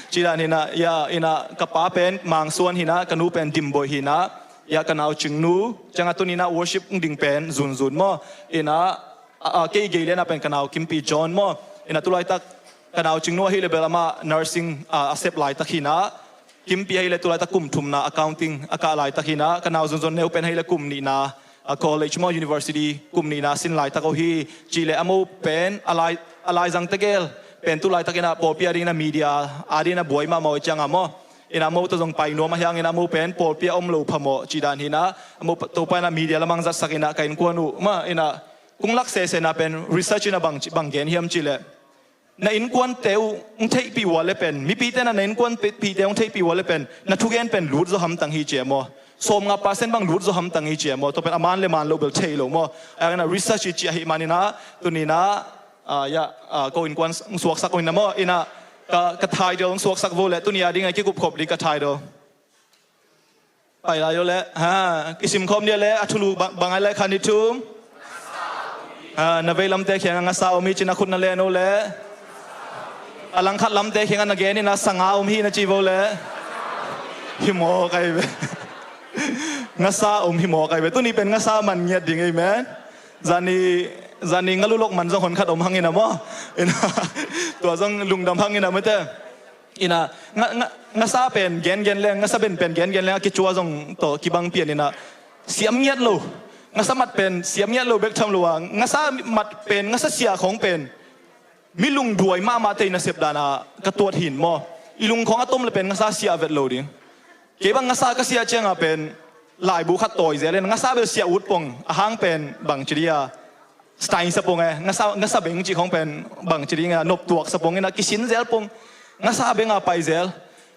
Cidan hina, ya, ina ka pa pen Mangsuan hina, ka nu pen Dimboih hina, ya ka nau Cingnu, cianga tunina worship ding pen zunzun maw. Ina, ah, ah, kei gei le na pen ka nau Kimpi John maw. Ina tulaitak ka nau Cingnu ahih le bel amah nursing, ah, a sep laitak hina. Kimpi ahih le tulaitak kum thumna accounting a kah laitak hina. Ka nau Zunzon neu pen ahih le kum nihna, ah, college maw university kum nihna sin laitak uh hi. Cih le a mo pen a lai, a laizang tegel pen tulaitak ina pawlpi a dingina media a dingina buai mahmah uh cianga maw. Ina mo tawh zong pai nuam ahi hangin a mo pen pawlpi a om lo phamawh cih dan hina. A mo Topa ina media lamang zatsak ina ka innkuan uh mah ina kung lak sesena pen research ina bang, bang gen hiam cih le. Na innkuante uh hong theihpih uh a le pen, mipite na, na innkuanpihte hong theihpih uh a le pen, na thugen pen lut zaw hamtang hi cia maw. Sawmnga percent bang lut zaw hamtang hi cia maw. Tua pen a man le man lo bel thei lo maw. A na research hi cia ahih maninah, tunina, ah, ya, ah, ko innkuan hong suaksak uh hina maw. Ina ka, ka title hong suaksak vo le, tuni a ding a kikupkhop ding ka title. Pai lai uh le, ha, i simkhawm dia le, a thulu bang, bang ai le khan i thum. Ha, na vei lamte khianga ngasa om hi cin a khut na len uh le. A langkhat lamte khianga na gen ina sanga om hi na ci vo le. Hi mawk ai ve. Ngasa om hi mawk ai ve. Tuni pen ngasa man ngiat ding ei men. Zani, zani ngalulok man zong hon khat om hangina maw. Ina, tua zong lungdam hangina mate. Ina, nga, nga, ngasa pen gengen leng, ngasa benpen gengen leng, a kicua zong tawh kibang pian ina. Siam ngiat lo. Ngasa mat pen siam ngiat lo bek tham lo a. Ngasa mat pen, ngasa sia khong pen. Mi lungduai mahmah tei nasep dana ka tuat hin maw. I lung khong a tom le pen ngasa sia vet lo ding. Kei bang ngasa ka sia cianga pen laibu khat tawi zel in ngasa bel sia ut pong a hang pen bang ci dia. Stein sapong e, ngasa, ngasa beng cih khong pen bangci ding a, noptuak sapong in a kisin zel pong, ngasa beng a pai zel.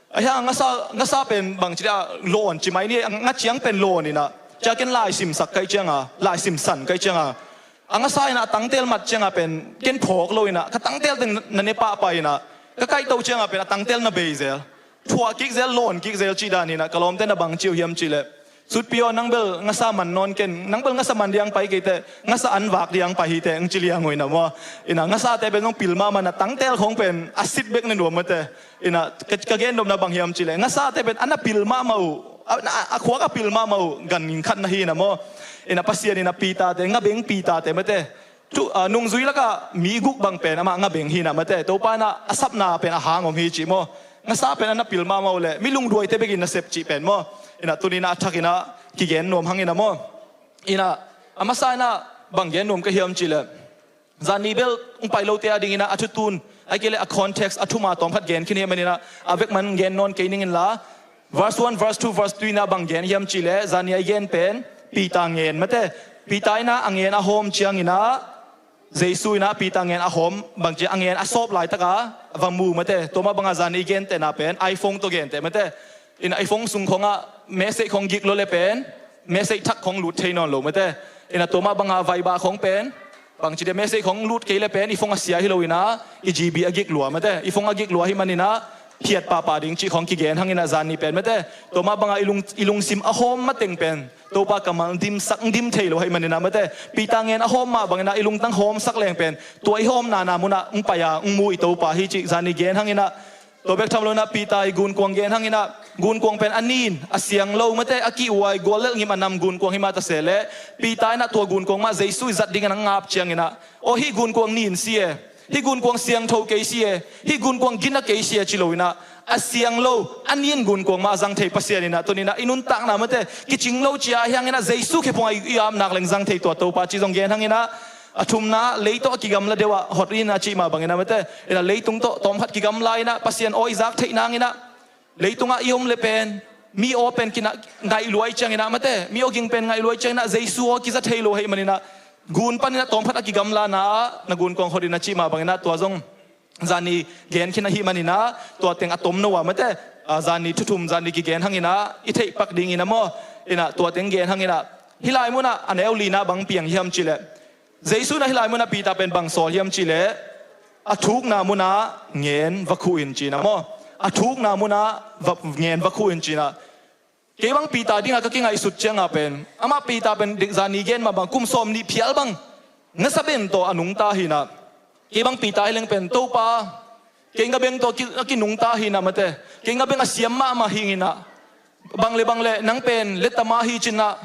Ahi hang ngasa, ngasa pen bangci ding a, lawn ci mai ni, nga ciang pen lawn in a, cia ken laisim sak kai ciang a, laisim san kai ciang a, a ngasa in a tangtel mat ciang a pen ken phawk lo in a, ka tangtel teng na ne pahpah in a, ka kaihto ciang a pen a tangtel na bei zel. Thuah kik zel, lawn kik zel cih dan hi na, ka lawmte na bang ci uh hiam cih leh, sutpi aw, nang bel ngasa man nawn ken, nang bel ngasa man diang pai kei teh, ngasa an vak diang pai hi teh, ang ci liang uh hi na maw. Hi na, ngasate pen zong pil mahmah na, tangtel khong pen a sit bek na nuam mate. Hi na, ka, ka gen nopna bang hiam cih leh, ngasate pen a na pil mahmah uh, a, a, a khuak a pil mahmah uh, ganhing khat na hi na maw. Hi na, Pasian hi na, Peter te, nga beng Peter te mate. Thu, ah, nungzui lakah mi guk bang pen amah nga beng hi na mate. Topa in a, a sapna pen a hang om hi cih maw. Ngasa pen a na pil mahmah uh leh, mi lungduaite bekin na sep cih pen maw. Hi na, tuni in a thak in a kigen nuam hang hi na maw. Hi na, a masa in a bang gen nuam ka hiam cih leh, zan ni bel hong pai lote a ding in a, a thutun, ahih kei leh a context, a thuma tawm khat gen khin hi man in a, a vek man gen nawn kei ning in la. Verse one, verse two, verse three in a bang gen hiam cih leh, zan ni a i gen pen Peter ngen mate. Peter in a, a ngen a hawm ciang in a, Jesu in a Peter ngen a hawm, bangci a ngen a sawp laitak a va mu mate. Tua mah bang a zan ni i gentehna pen iPhone tawh genteh mate. Hi na, iPhone sung khong ah message khong gik lua leh pen message thak khong lut thei nawn lo mate. Hi na, tua mah bang a Viber khong pen, bangci ding a, message khong lut kei leh pen i phone a sia hi lo in a, i GB a gik lua mate. I phone a gik lua hi man in a, phiat pahpah ding cih khong kigen hang hi na, zan ni pen mate. Tua mah bang a i lung, i lungsim a hawm mateng pen Topa kammal dimsak, dim thei lo hi man in a mate. Peter ngen a hawm mah bang in a, i lungtang hawmsak leng pen, tua i hawmna na mun ah hong pai a hong mu i Topa hi cih zan ni gen hang hi na. Tua bek tham lo in a, Peter i gunkuang gen hang hi na. Gunkuang pen a nin, a siang lo mate, a kihuai, guallelh ngim a nam gunkuang hi mah ta se leh, Peter in a tua gunkuang mah Jesu i zat ding in a ngap ciang in a, aw, hih gunkuang nin si e, hih gunkuang siangtho kei si e, hih gunkuang gina kei si e ci lo in a, a siang lo, a nin gunkuang mah a zang thei Pasian hi na, tuni in a i nuntakna mate, kicing lo cia hi hang in a, Jesu khephung a i, i ap nak leng zang thei tua Topa cih zong gen hang hi na. A thumna, lei tawh a kigamla deuh ah hot in a cih mah bang in a mate. Hi na, leitung tawh tawm khat kigamla in a, Pasian aw i zak theih nang in a, leitung ah i om leh pen, mi aw pen kinah, ngaih lua i ciang in a mate, mi aw ging pen ngaih lua i ciang in a, Jesu aw kiza thei lo hi man in a, gun pan in a tawm khat a kigamlana ah na gunkuang hot in a cih mah bang in a, tua zong zan ni gen khin a hi man in a, tua teng a tom no a mate. Ah, zan ni thu thum, zan ni kigen hang hi na, i theih pak ding in a maw. Hi na, tua teng gen hang hi na. Hih lai mun ah a neu li in a bang piang hiam cih leh, Jesu in a hih lai mun ah Peter pen bang sawl hiam cih leh, a thukna mun ah ngen va khuh in ci in a maw. A thukna mun ah va, ngen va khuh in ci in a. Kei bang Peter ding a ka kingaihsut ciang a pen, amah Peter pen dik zan ni gen mah bang, kum sawmnih phial bang ngasa beng tawh a nungta hi na. Kei bang Peter hi leng pen, Topa, kei nga beng tawh ki, a kinungta hi na mate. Kei nga beng a siam mahmah hi ing in a, bang leh bang leh nang pen letta mah hi ci in a,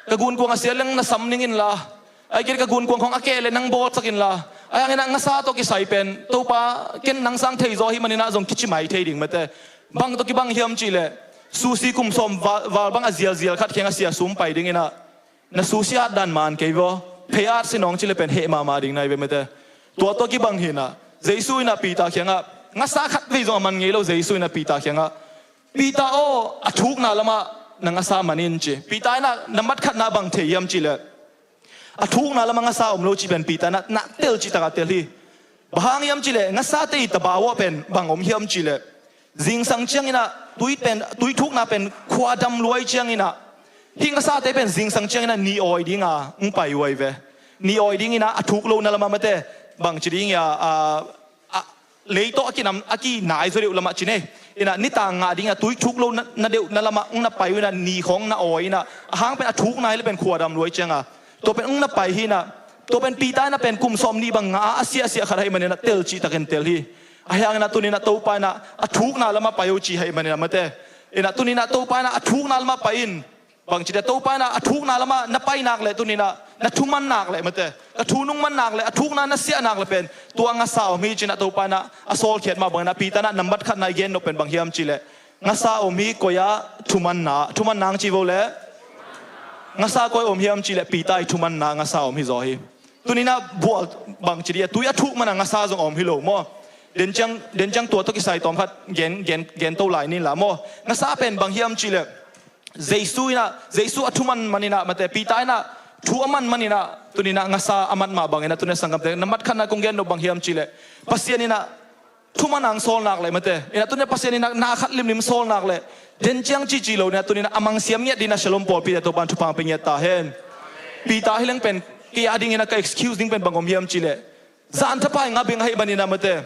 ka gunkuang a sia leng na sam ning in la, ahih kei leh ka gunkuang khong a keh leh nang bawlsak in la, ahi hang in a ngasa tawh kisai pen, Topa, ken nang sang thei zaw hi man in a zong kici mai thei ding mate. Bang tawh kibang hiam cih leh, susi kum sawm val, val bang a zialzial khat kiang a sia sum pai ding in a, na susi at dan man kei vaw, phei at si nawng cih leh pen heh mahmah ding na hi ve mate. Tua tawh kibang hi na, Jesu in a Peter kiang ah, ngasa khat vei zong a man ngei lo Jesu in a Peter kiang ah, Peter aw, a thukna lam ah na ngasa man in ci. Peter in a nambat khatna bang thei hiam cih leh, a thukna lam ah ngasa om lo cih pen Peter in a na tel cih tak a tel hi. Bang hang hiam cih leh, ngasate i tabau ah pen bang om hiam cih leh, zingsang ciang in a, tui pen, tui thukna pen khua dam lua i ciang in a, hih ngasate pen zingsang ciang in a ni awi ding a hong pai uh ahi ve. Ni awi ding in a, a thuk lohna lam ah mate, bangci ding a, a, a, lei tawh a kinam, a kinai zaw deuh lam ah ci ne. Hi na, nitang ngah ding a tui thuk lohna, na deuhna lam ah hong na pai uh in a, ni khong na awi in a, a hang pen a thukna hi leh pen khua dam lua i ciang a, tua pen hong na pai hi na. Tua pen Peter in a pen kum sawmnih bang ngah a, a siahsiah khat ahi man in a tel cih tak in tel hi. Ahi hang in a tuni in a Topa in a, a thukna lam ah pai o ci ahi man in a mate. Hi na, tuni in a Topa in a, a thukna lam ah pai in. Bangci ding a, Topa in a, a thukna lam ah na pai nak leh tuni in a, na thuman nak leh mate, ka thu nungman nak leh, a thukna na siah nak leh pen, tua ngasa om hi ci in a Topa in a, a sawlkhiat mah bang in a, Peter in a nambat khatna i gen nop pen bang hiam cih leh, ngasa om hi, koi ah, thumanna, thumanna hong ci vo leh. Ngasa koi om hiam cih leh Peter i thumanna ngasa om hi zaw hi. Tuni in a bual bangci ding a, tui a thuk man a ngasa zong om hi lo maw. Den ciang, den ciang tua tawh kisai tawm khat gen, gen, gen to lai ni in la maw. Ngasa pen bang hiam cih leh, Jesu in a, Jesu a thuman man in a mate, Peter in a thu a man maninah tuninah ngasa a man mah banginah tuninah sanggamte na mat khatna kong gen nop bang hiam cihleh, Pasian inah thuman ang sawl nak leh mate, inah tuninah Pasian inah na khat limlim sawl nak leh den ciang cici lo inah tuninah a mangsiam ngiat dinah Shalom pawlpite Topan thupha pia ngiat ta hen. Peter hi leng pen kei a dinginah ka excuse ding pen bang om hiam cihleh, zan thapai nga bing ahi maninah mate,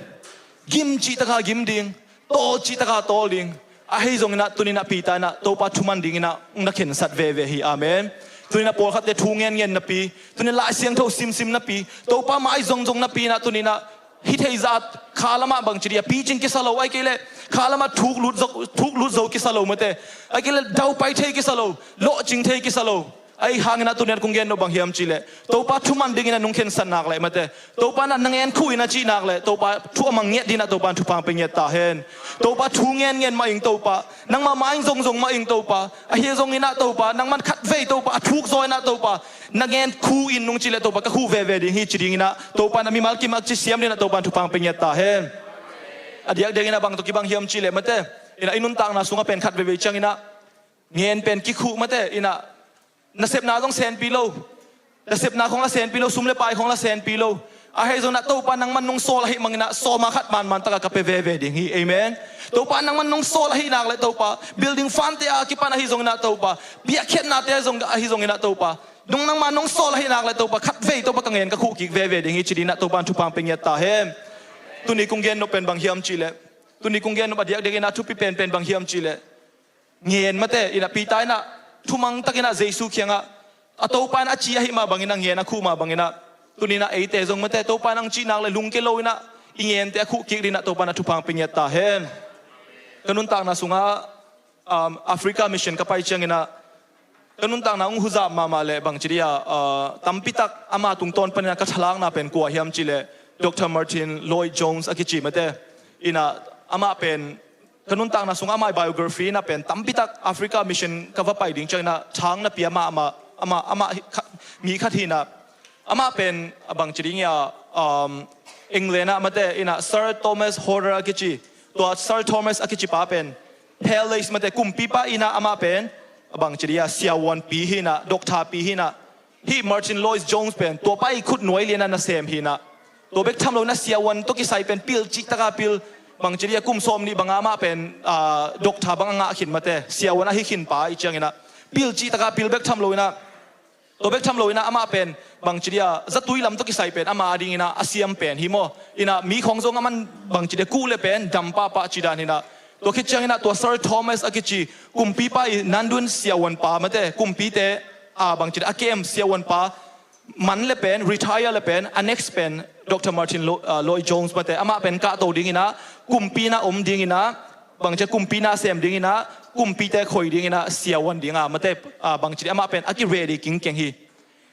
gim cihtaka gim ding, tawl cihtaka tawl ding. Ahi zonginah tuninah Peter inah Topa thuman dinginah na khensat veve hi. Amen. Tuninah pawlkhatte thu ngenngen napi, tuninah Lai Siangtho simsim napi, Topa mai zongzong napi inah tuninah hih theizat kha lamah bangci dia picing kisa lo, ai kei leh kha lamah thuk lut zo, thuk lut zo kisa lo mate, ai kei leh daupai thei kisa lo, lawhcing thei kisa lo. Ahi hanginah tuninah kong gen nop bang hiam cihleh, Topa thuman dinginah nung khensat nak leh mate, Topa inah na ngen khu inah cih nak leh Topa thu a mang ngiat dinah Topa in thupha pia ngiat ta hen. Topa thu ngenngen mah ing Topa, nangmah mai zongzong mah ing Topa, ahi zonginah Topa nangman khatvei Topa a thuk zaw inah Topa na ngen khu in nung cihleh Topa ka khu veve ding hi ci dinginah Topa inah mimal kim a ci siam dinah Topa in thupha pia ngiat ta hen. A diakdiakinah bang tawh kibang hiam cihleh mate, inah i nuntakna sungah pen khat veivei cianginah ngen pen kikhuh mate, inah nasepna zong senpi lo, nasepna khong la senpi lo, sum le pai khong la senpi lo. Ahi zonginah Topa nangman nung sawl ahih manginah sawma khat manman taka ka pia veve ding hi. Amen. Topa nangman nung sawl ahih nak leh Topa, building fante a kipan ahi zonginah Topa, biakhiatnate zong ahi zonginah Topa, nung nangma nung sawl ahih nak leh Topa khatvei Topa ka ngen ka khuh kik veve ding hi ci dinah Topa in thupha pia ngiat ta hen. Tuni kong gen nop pen bang hiam cihleh, tuni kong gen nop a diakdiakinah thupi penpen bang hiam cihleh, ngen mate, inah Peter inah thumang takinah Jesu kiangah a Topa inah a ci ahih mah banginah ngen a khuh mah banginah tuninah eite zong mate Topa inah ang cih nak leh lungke lo inah i ngente a khuh kik dinah Topa inah thupha pia ngiat ta hen. Ka nuntakna sungah um, Africa mission ka pai cianginah ka nuntakna ung huzap mahmah leh bangci dia uh, tampitak ama tungtawn paninah ka thalakna pen kua hiam cihleh, Dr Martin Lloyd Jones a kici mate, inah amah pen ka nuntakna sungah amah biography inah pen tampitak Africa mission ka va pai ding cianginah thang napi amah amah amah amah mi khat hinah, amah pen a bangci ding ia um, England ah mate inah Sir Thomas Hodder a kici, tua Sir Thomas a kici pa pen Palace mate kumpipa inah amah pen a bangci dia siavuanpi hinah, doctor pi hinah, hih Martin Lloyd Jones pen tuapa i khut nuai lianah nasem hinah. Tua bek tham lo inah siavuan tawh kisai pen pil cihtaka pil, bangci dia kum sawm nih banga amah pen doctor bang a ngah khin mate, siavuan ahi khin pa i cianginah pil cihtaka pil bek tham lo inah, tua bek tham lo inah amah pen bangci dia zatui lam tawh kisai pen ama a dinginah a siam pen hi maw. Inah mi khong zong aman bangci dia kuh le pen dam pahpah ci dan hinah. Tua khit cianginah tua Sir Thomas a kici kumpipa i nandun siavuanpa mate, kumpite a bangci dia a kem siavuanpa man le pen, retire le pen, a next pen Dr Martin Lo- uh, Lloyd Jones mate, amah pen kahto dinginah kumpi na om dinginah, bangci dia kumpi na sem dinginah, kumpite khoi dinginah siavuan dinga mate, uh, bangci dia amah pen a ki ready kingkeng hi.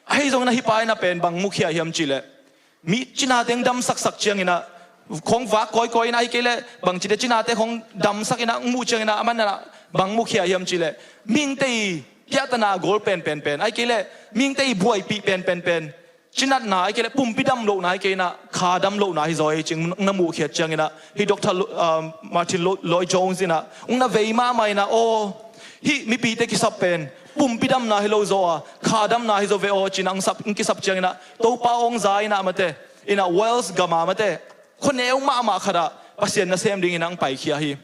Ahi zonginah hih pa inah pen bang mukhia hiam cihleh, mi cinateng damsaksak cianginah khong vak kawikawi inah ahi kei leh bangci dia cinate khong damsak inah muh cianginah aman inah bang mukhia hiam cihleh, mihingte i piahtana a gol penpen pen, ahi kei leh mihingte i buaipih penpen pen, cinatna ahi kei leh pumpi dam lohna ahi kei inah kha dam lohna hi zaw hi cing na muhkhiat cianginah hih Dr Lo- um, Martin Lo- Lloyd Jones inah ung na vei mahmah inah aw, hih mipite kisap pen pumpi damna hi lo zaw a kha damna hi zaw ve aw cinah ung sap, ung kisap cianginah Topa awngza inah mate, inah Wales gama mate, khuaneu mahmah khatah Pasian nasem dinginah ung paikhia hi.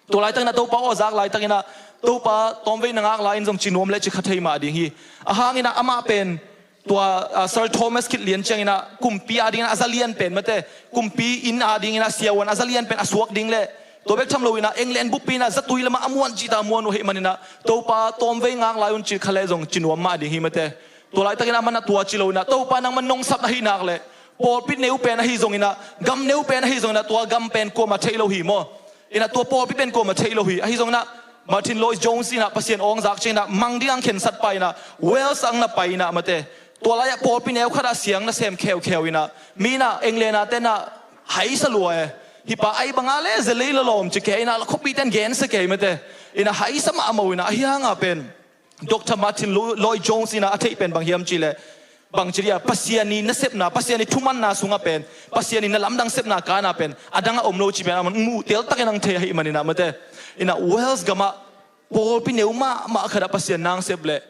Tua laitakinah Topa aw zak laitakinah Topa tawmvei na ngak lai in zong ci nuam le ci kha thei mah ding hi. A hanginah amah pen tua uh, Sir Thomas khit lian cianginah kumpi a dinginah a za lian pen mate, kumpi inn a dinginah siavuan a za lian pen a suak ding le tua bek tham lo inah England buppi inah zatui lamah a muan cihta muan uh ahih maninah Topa tawmvei ngak lai un ci kha le zong ci nuam mah ding hi mate. Tua laitakinah amanah tua ci lo inah Topa nangman nongsap na hih nak leh pawlpi neu pen ahi zonginah, gam neu pen ahi zonginah tua gam pen kuamah theih lo hi maw. Inah tua pawlpi pen kuamah theih lo hi. Ahi zonginah Martin Lloyd Jones inah Pasian awngzak cianginah mang ding ang khensat pa inah Wales ang na pai inah mate, tua lai-ah pawlpi neu khatah siang nasem kheukheu inah mi inah England a tenah haisa lua e. Hih pa ahi banga le zelei lalawm ci kei inah la khuapite in gensia kei mate, inah haisa mahmah uh inah ahi hanga pen Dr Martin Lo- Lloyd Jones inah a theih pen bang hiam cihleh, bangci dia Pasian i nasepna, Pasian i thumanna sungah pen Pasian i na lamdang sepna kana pen a dang a om lo ci pen aman muh teltakin ang thei ahih maninah mate, inah Wales gamah pawlpi neu mahmah khatah Pasian nang sep leh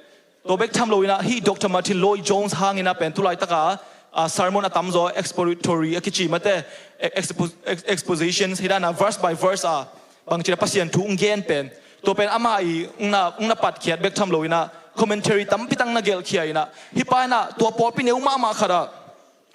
Tua bek tham loin ah hih Doctor Martyn Lloyd-Jones hangin ah pen tu laitaka, ah, sermon a tamzaw expository a kici mate, expo-, ex-, expositions hi dan a verse by verse a bangci a Pasian thu hong gen pen, tua pen amah i hong na, hong na patkhiat bek tham loin ah commentary tampi tak na gelhkhia in ah, hih pa in ah tua pawlpi neu mahmah khat ah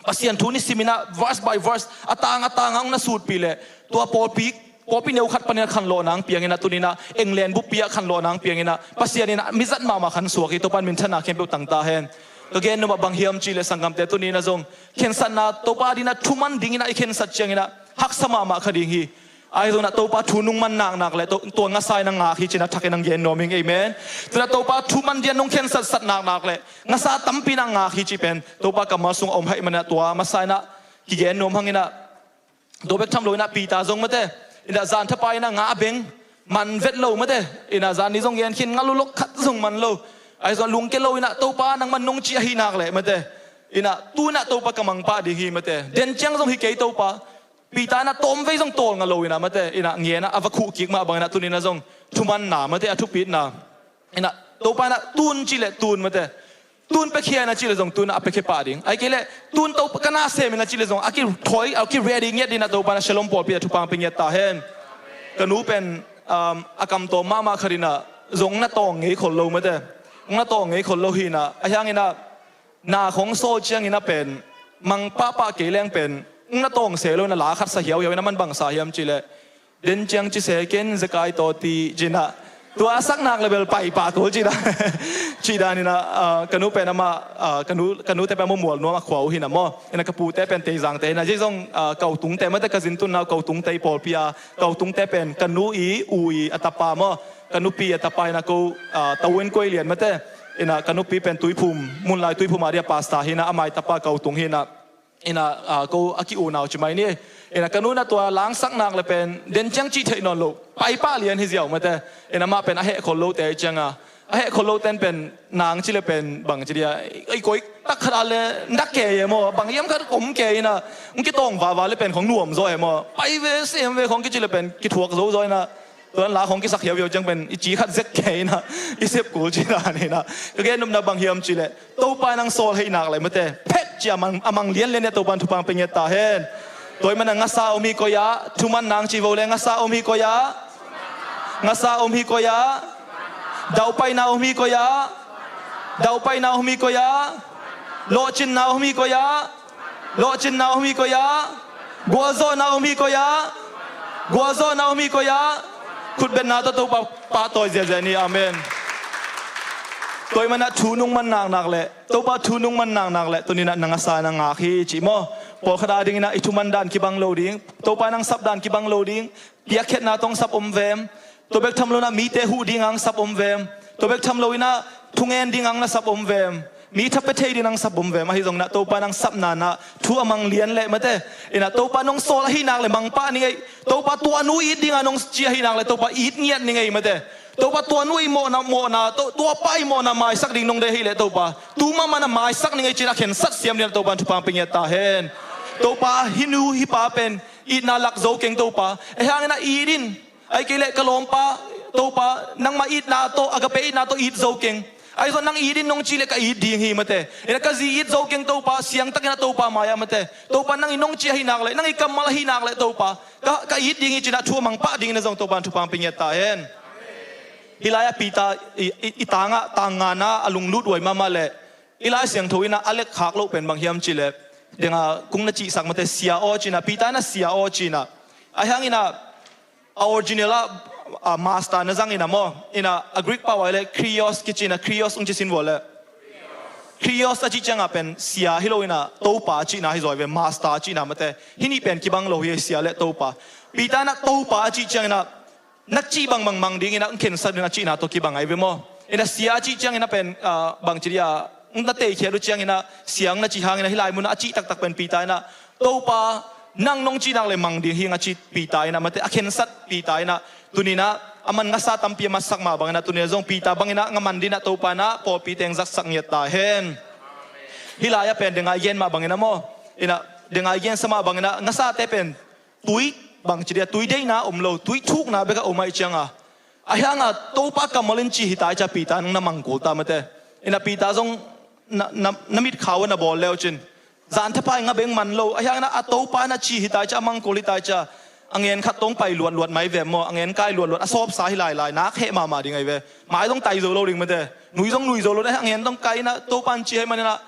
Pasian thu nisim in ah verse by verse, a tang a tang a hong na sutpih leh, tua pawlpi, pawlpi neu khat panin ah khanlawhna hong piang in ah, tuni in ah England buppi ah khanlawhna hong piang in ah, Pasian in ah mizat mahmah khat suak hi. Topa'n minthanna khempeuh tang ta hen. Ka gen nuam ah bang hiam cih leh sanggamte, tuni in ah zong khensatna, Topa adingin ah thuman dingin ah i khensat ciangin ah haksa mahmah kha ding hi. Ahi zongin ah Topa thu nungman naknak leh to-, tua ngasa in ah ngak hi ci-in ah thakin ah gen nuam ing. Amen. Tu-in ah Topa thuman dingin nong khensatsat naknak leh ngasa tampi in ah ngak hi cih pen Topa kammal sungah om ahih manin ah tua masa in ah kigen nuam hang in ah, tua bek tham loin ah Peter zong mate, in ah zan thapai in ah nga a beng, man vet lo mate, in ah zan ni zong gen khin, nga lulok khat zong man lo. Ahi zong lungke lo in ah, Topa nangman nong cih ahih nak leh mate, in ah tu-in ah Topa ka mang pah ding hi mate, den ciang zong hi kei Topa. Peter in ah tawmvei zong tawlnga lo in ah mate, in ah ngen ah a va khuh kik mah bangin ah tuni in ah zong thumanna mate, a thupitna, in ah Topa in ah tun cih leh tun mate, tun piakhia in ah cih leh zong tun ah a piakhia pah ding. Ahih kei leh tun Topa ka na sem in ah cih leh zong a kithawi, a ki ready ngiat dingin ah Topa in ah Shalom pawlpi ah thupha hong pia ngiat ta hen. Ka nu pen, um, a kam tawm mahmah khat in ah zong na tawng ngei khol lo mate, na tawng ngei khol lo hi in ah, ahi hangin ah na khong sawl ciangin ah pen mang pahpah kei leng pen na tawng se lo in ah la khat sa hiauhiau in ah, aman bang sa hiam cih leh, den ciang ci se ken, zekai tawh ti ci-in ah, tua a sak nak leh bel pai pah kul cih dan, cih dan in ah, ah, ka nu pen amah, ah, ka nu, ka nute pen amah mual nuam a khua uh hi in ah maw, in ah ka pute pen Teizangte hi in ah, zia zong, ah, Kautungte mate, ka zin tunna uh Kautungte i pawlpi a, Kautungte pen ka nu i u i a tapa maw, ka nupi a tapa in ah ko, ah, Tawin Koilian mate, in ah ka nupi pen Tuiphum, Munlai Tuiphum a dia pastor hi in ah, amah i tapa Kautung hi in ah, in ah, ah, ko a ki-unau ci mai ni. In ah ka nu in ah tua la hong sak nak leh pen den ciang cih theih nawn lo, pai pah lian hi ziau mate. In ah amah pen a heh khol lote ciang a, a heh khol lote'n pen nang ci leh pen bang ci dia, ei, koi tak khat a leh ndak kei e maw, bang hiam khat om kei in ah, hong kitawng vava leh pen khong nuam zaw e maw, pai ve sem ve khong kici leh pen kithuak zozaw in ah, tua la khong kisak hiauhiau ciang pen i ci khat zek kei in ah, i sep kul cih dan in ah. Ka gen nopna bang hiam cih leh, Topa in hong sawl ahih nak leh mate, phet ci-a mang, a mang lianlian in ah Topa in thupha hong pia ngiat ta hen. Tua ahih manin ah ngasa om hi koi ah, thuman nang ci vo leh, ngasa om hi koi ah, ngasa om hi koi ah, daupaina om hi koi ah, daupaina om hi koi ah, lawhcinna om hi koi ah, lawhcinna om hi koi ah, gualzawhna om hi koi ah, gualzawhna om hi koi ah, khutbetna tawh Topa pahtawi ziahziah ni. Amen. Tua ahih manin ah thu nungman naknak leh, Topa thu nungman naknak leh tuni in ah na ngasa in ah ngak hi ci maw. Pawlkhat adingin ah i thuman dan kibang lo ding, Topa in hong sap dan kibang lo ding, piakkhiatna tawh hong sap om vem, tua bek tham loin ah mite huh ding ah hong sap om vem, tua bek tham loin ah thungen ding ah hong na sap om vem, mi tha pia thei ding ah hong sap om vem, ahi zongin ah Topa in hong sapna in ah thu a mang lian leh mate, in ah Topa nong sawl ahih nak leh mang pah ning ei, Topa tua nu it ding ah nong ci ahih nak leh Topa it ngiat ning ei mate. Topa tua nu i mawhna, mawhna, to-, tua pa i mawhna maisak ding nong deih ahih leh Topa, tu mahmah in ah maisak ning ei ci-in ah khensat siam dingin ah Topa in thupha hong pia ngiat ta hen. Topa hih nu hih pa pen itna lak zo keng Topa, ahih hangin ah it in, ahih kei leh ka lawmpa, Topa nangmah itna tawh, agape itna tawh it zo keng. Ahi zong nang it in nong cih leh ka it ding hi mate. In ah ka zi it zo keng Topa, siangtakin ah Topa mai-ah mate. Topa nang in nong cih ahih nak leh, nang i kammal ahih nak leh Topa, ka, ka it ding hi ci-in ah thu a mang pah dingin ah zong Topa in thupha hong pia ngiat ta hen. Hih lai-ah Peter i, i, i tangah, tang ngana a lunglut huai mahmah leh, i Lai Siangtho in ah a lekkhak loh pen bang hiam cih leh, deng a kong na cihsak mate, sia aw ci-in ah, Peter in ah sia aw ci-in ah. Ahih hangin ah a original ah, ah, master na zang in ah maw, in ah a Greek pau ah leh Kyrios kici in ah, Kyrios hong ci sin vua leh. Kyrios a cih ciangah pen sia hi lo in ah, Topa a cihna hi zaw hi ve, master a cihna mate. Hih nih pen kibang lo hi, sia leh Topa. Peter in ah Topa a cih ciangin ah na cih bangbang mang dingin ah hong khensat in a cihna tawh kibang ahi ve maw. In ah sia a cih ciangin ah pen, ah, bangci dia, hong na teikhiat uh ciangin ah sia hong na cih hangin ah hih lai munah a cih taktak pen Peter in ah, Topa, nang nong cih nak leh mang ding hi ing a ci Peter in ah mate, a khensat Peter in ah, tuni in ah a man ngasa tampi a matsak mah bangin ah, tuni in ah zong Peter bangin ah nga man dingin ah Topa in ah pawlpite hong zatsak ngiat ta hen. Hih lai-ah pen deng a i gen mah bangin ah maw, in ah deng a i gensa mah bangin ah ngasate pen tui, bangci dia, tui deihna om lo, tui thukna bek a om ahih ciangin, ahih hangin Topa kammal in ci hi ta ahih ciangin Peter in hong na mang kul ta mate. Ina Peter zong na, na, na mitkhau a na bawl leu cin, zan thapai nga beng man lo, ahi hangin a Topa na ci hi tai cia, a mangkul hi tai cia, a ngen khat tawh pai luatluat mai ve maw, a ngen kai luatluat, a sawpsa hi lailai, nak heh mahmah ding ahi ve. Mai zong tai zo lo ding mate, nui zong nui zo lo ding, a ngen tawh kai ina Topa in ci hi manin a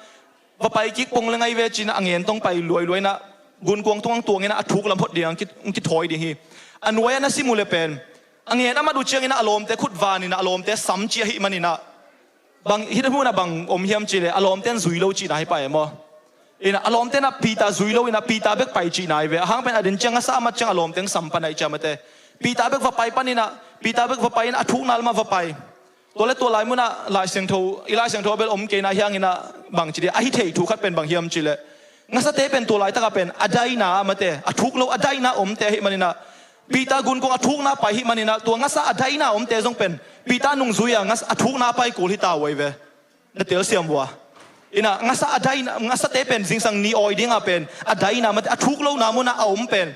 va pai kik pong le ngai ve cin a ngen tawh pai luailuai ina gunkuang tungah tuang ina a thuk lam phot ding a ki, kithawi ding hi. A nuai a na sim uh le pen a ngen a mat uh ciangin a lawmte khut van ina a lawmte sam ci ahih manin a bang hih mun a bang om hiam cih leh a lawmte in zui lo cihna hi pah e maw. Ina a lawmte in a Peter zui lo ina Peter bek pai cihna hi ve. A hang pen a den ciang a sa a mat ciang a lawmte in sam pan a hi cia mate. Peter bek va pai pan ina Peter bek va pai ina a thukna lamah va pai. Tua le tua lai munah Lai Siangtho, i Lai Siangtho a bel om kei na hiang ina bang ci dia, a hi thei thu khat pen bang hiam cih leh, ngasate pen tua laitakah pen a daina a mate, a thuk lo a daina omte ahih manin a Peter gunkuang a thukna pai ahih manin a tua ngasa a daina omte zong pen Peter nungzui a ngas a thukna pai kul hi ta uh ahi ve. Na telsiam uh a. Ina ngasa a daina, ngasate pen zingsang ni awi dingah pen a daina mate, a thuk lohna munah a om pen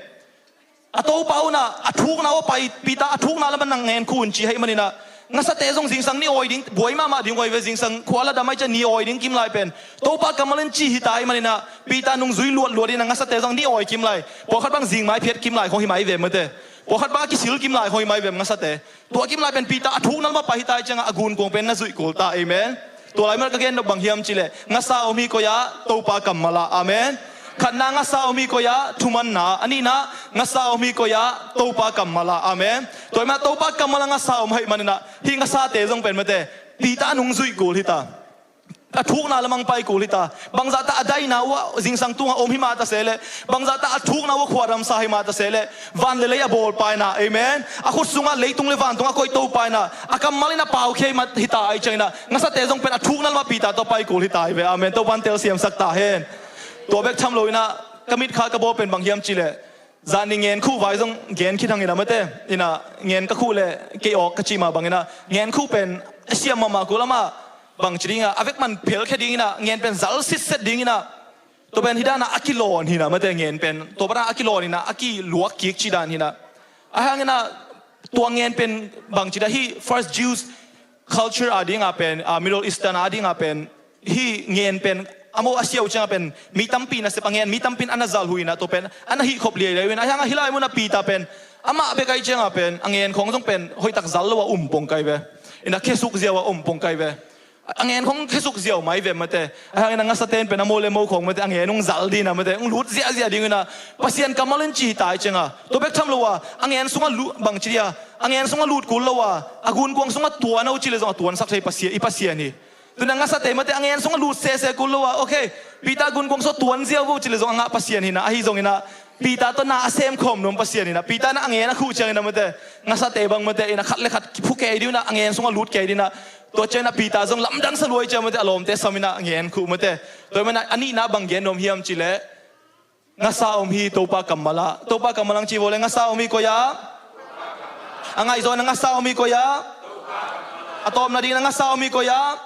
a Topa un a thukna uh a pai, Peter a thukna lamah nang ngen khu un ci ahih manin a ngasate zong zingsang ni awi ding, buai mahmah ding uh ahi ve, zingsang khua la dam ahih ciang ni awi ding kim lai pen Topa kammal in ci hi ta ahih manin a Peter nungzui luatluat in a ngasate zong ni awi kim lai, pawlkhat bang zing mai phiat kim lai khong hi mai ve mate, pawlkhat bang a kisil kim lai khong hi mai ve ngasate. Tua kim lai pen Peter a thukna lamah pai hi ta ahih ciangah a gunkuang pen na zuih kul ta. Amen. Tua lai munah ka gen nop bang hiam cih leh, ngasa om hi koi ah, Topa kammal ah. Amen. Khatna, ngasa om hi koi ah, thumanna. A nihna, ngasa om hi koi ah, Topa kammal ah. Amen. Tua hi mah Topa kammal ah ngasa om ahih manin a hih ngasate zong pen mate, Peter a nungzuih kul hi ta. A thukna lamah pai kul hi ta. Bangzah ta a daina uh ah zingsang tungah om hi mah ta se leh, bangzah ta a thukna uh a khuadamsa hi mah ta se leh, van le lei a bawlpa ina, amen, a khut sungah leitung le vantung a koih Topa ina a kammal in a paukhia hi mah hi ta ahih ciangin a ngasate zong pen a thukna lamah Peter tawh pai kul hi ta hi ve. Amen. Topa in telsiamsak ta hen. Tua bek tham lo ina ka mitkha ka bawl pen bang hiam cih leh, zan ni ngen khuh vai zong gen khit hang ina mate, ina ngen ka khuh leh kei awk ka cih mah bang ina ngen khuh pen a siam mahmah kul a, amah bang ci ding a, a vek man phelkhia ding ina ngen pen zal sitset ding ina, tua pen hi dan a a kilawn hi na mate, ngen pen tua bang a kilawn ina a kiluak kik cih dan hi na. Ahi hangin a tua ngen pen bang ci dia, hih first Jews culture a ding a pen, ah, Middle Eastern a ding a pen, hih ngen pen a maw a siau ciang a pen mi tampi nasep a ngen, mi tampi in a na zalh uh ina tua pen a na hih khop liailiai uh ina, ahi hang a hih lai mun a Peter pen amah bek ahih ciang a pen a ngen khong zong pen hoihtak zal lo a um pong kai ve. Ina khesuk ziau a um pong kai ve. A ngen khong khesuk ziau mai ve mate. Ahi hangin a ngasate in pen a maw le maw khong mate, a ngen hong zal ding ina mate, hong lut ziahziah ding ina Pasian kammal in ci hi ta ahih ciang a, tua bek tham lo a, a ngen sungah lut, bang ci dia, a ngen sungah lut kul lo a, a gunkuang sungah tuan a uh cih leh zong a tuansak thei Pasian, i Pasian hi. Tuna ngasate mate a ngen sungah lut sese kul lo a, okay, Peter gunkuang sungah tuan ziau vo cih leh zong a ngah Pasian hi na, ahi zongin a Peter tawh na a sem khawm nuam Pasian hi na, Peter in a ngen a khuh ciangin a mate, ngasate bang mate ina khat le khat phu kei ding ina, a ngen sungah lut kei ding ina, tua ciangin a Peter zong lamdang sa lua ahih ciang mate a lawmte sam ina a ngen khuh mate. Tua hi manin a nihna bang gen nuam hiam cih leh, ngasa om hi Topa kammal ah. Topa kammal ah ci vo le, ngasa om hi koi ah. A ngaihzawh ina ngasa om hi koi ah. A tawpna ding ina ngasa om hi koi ah.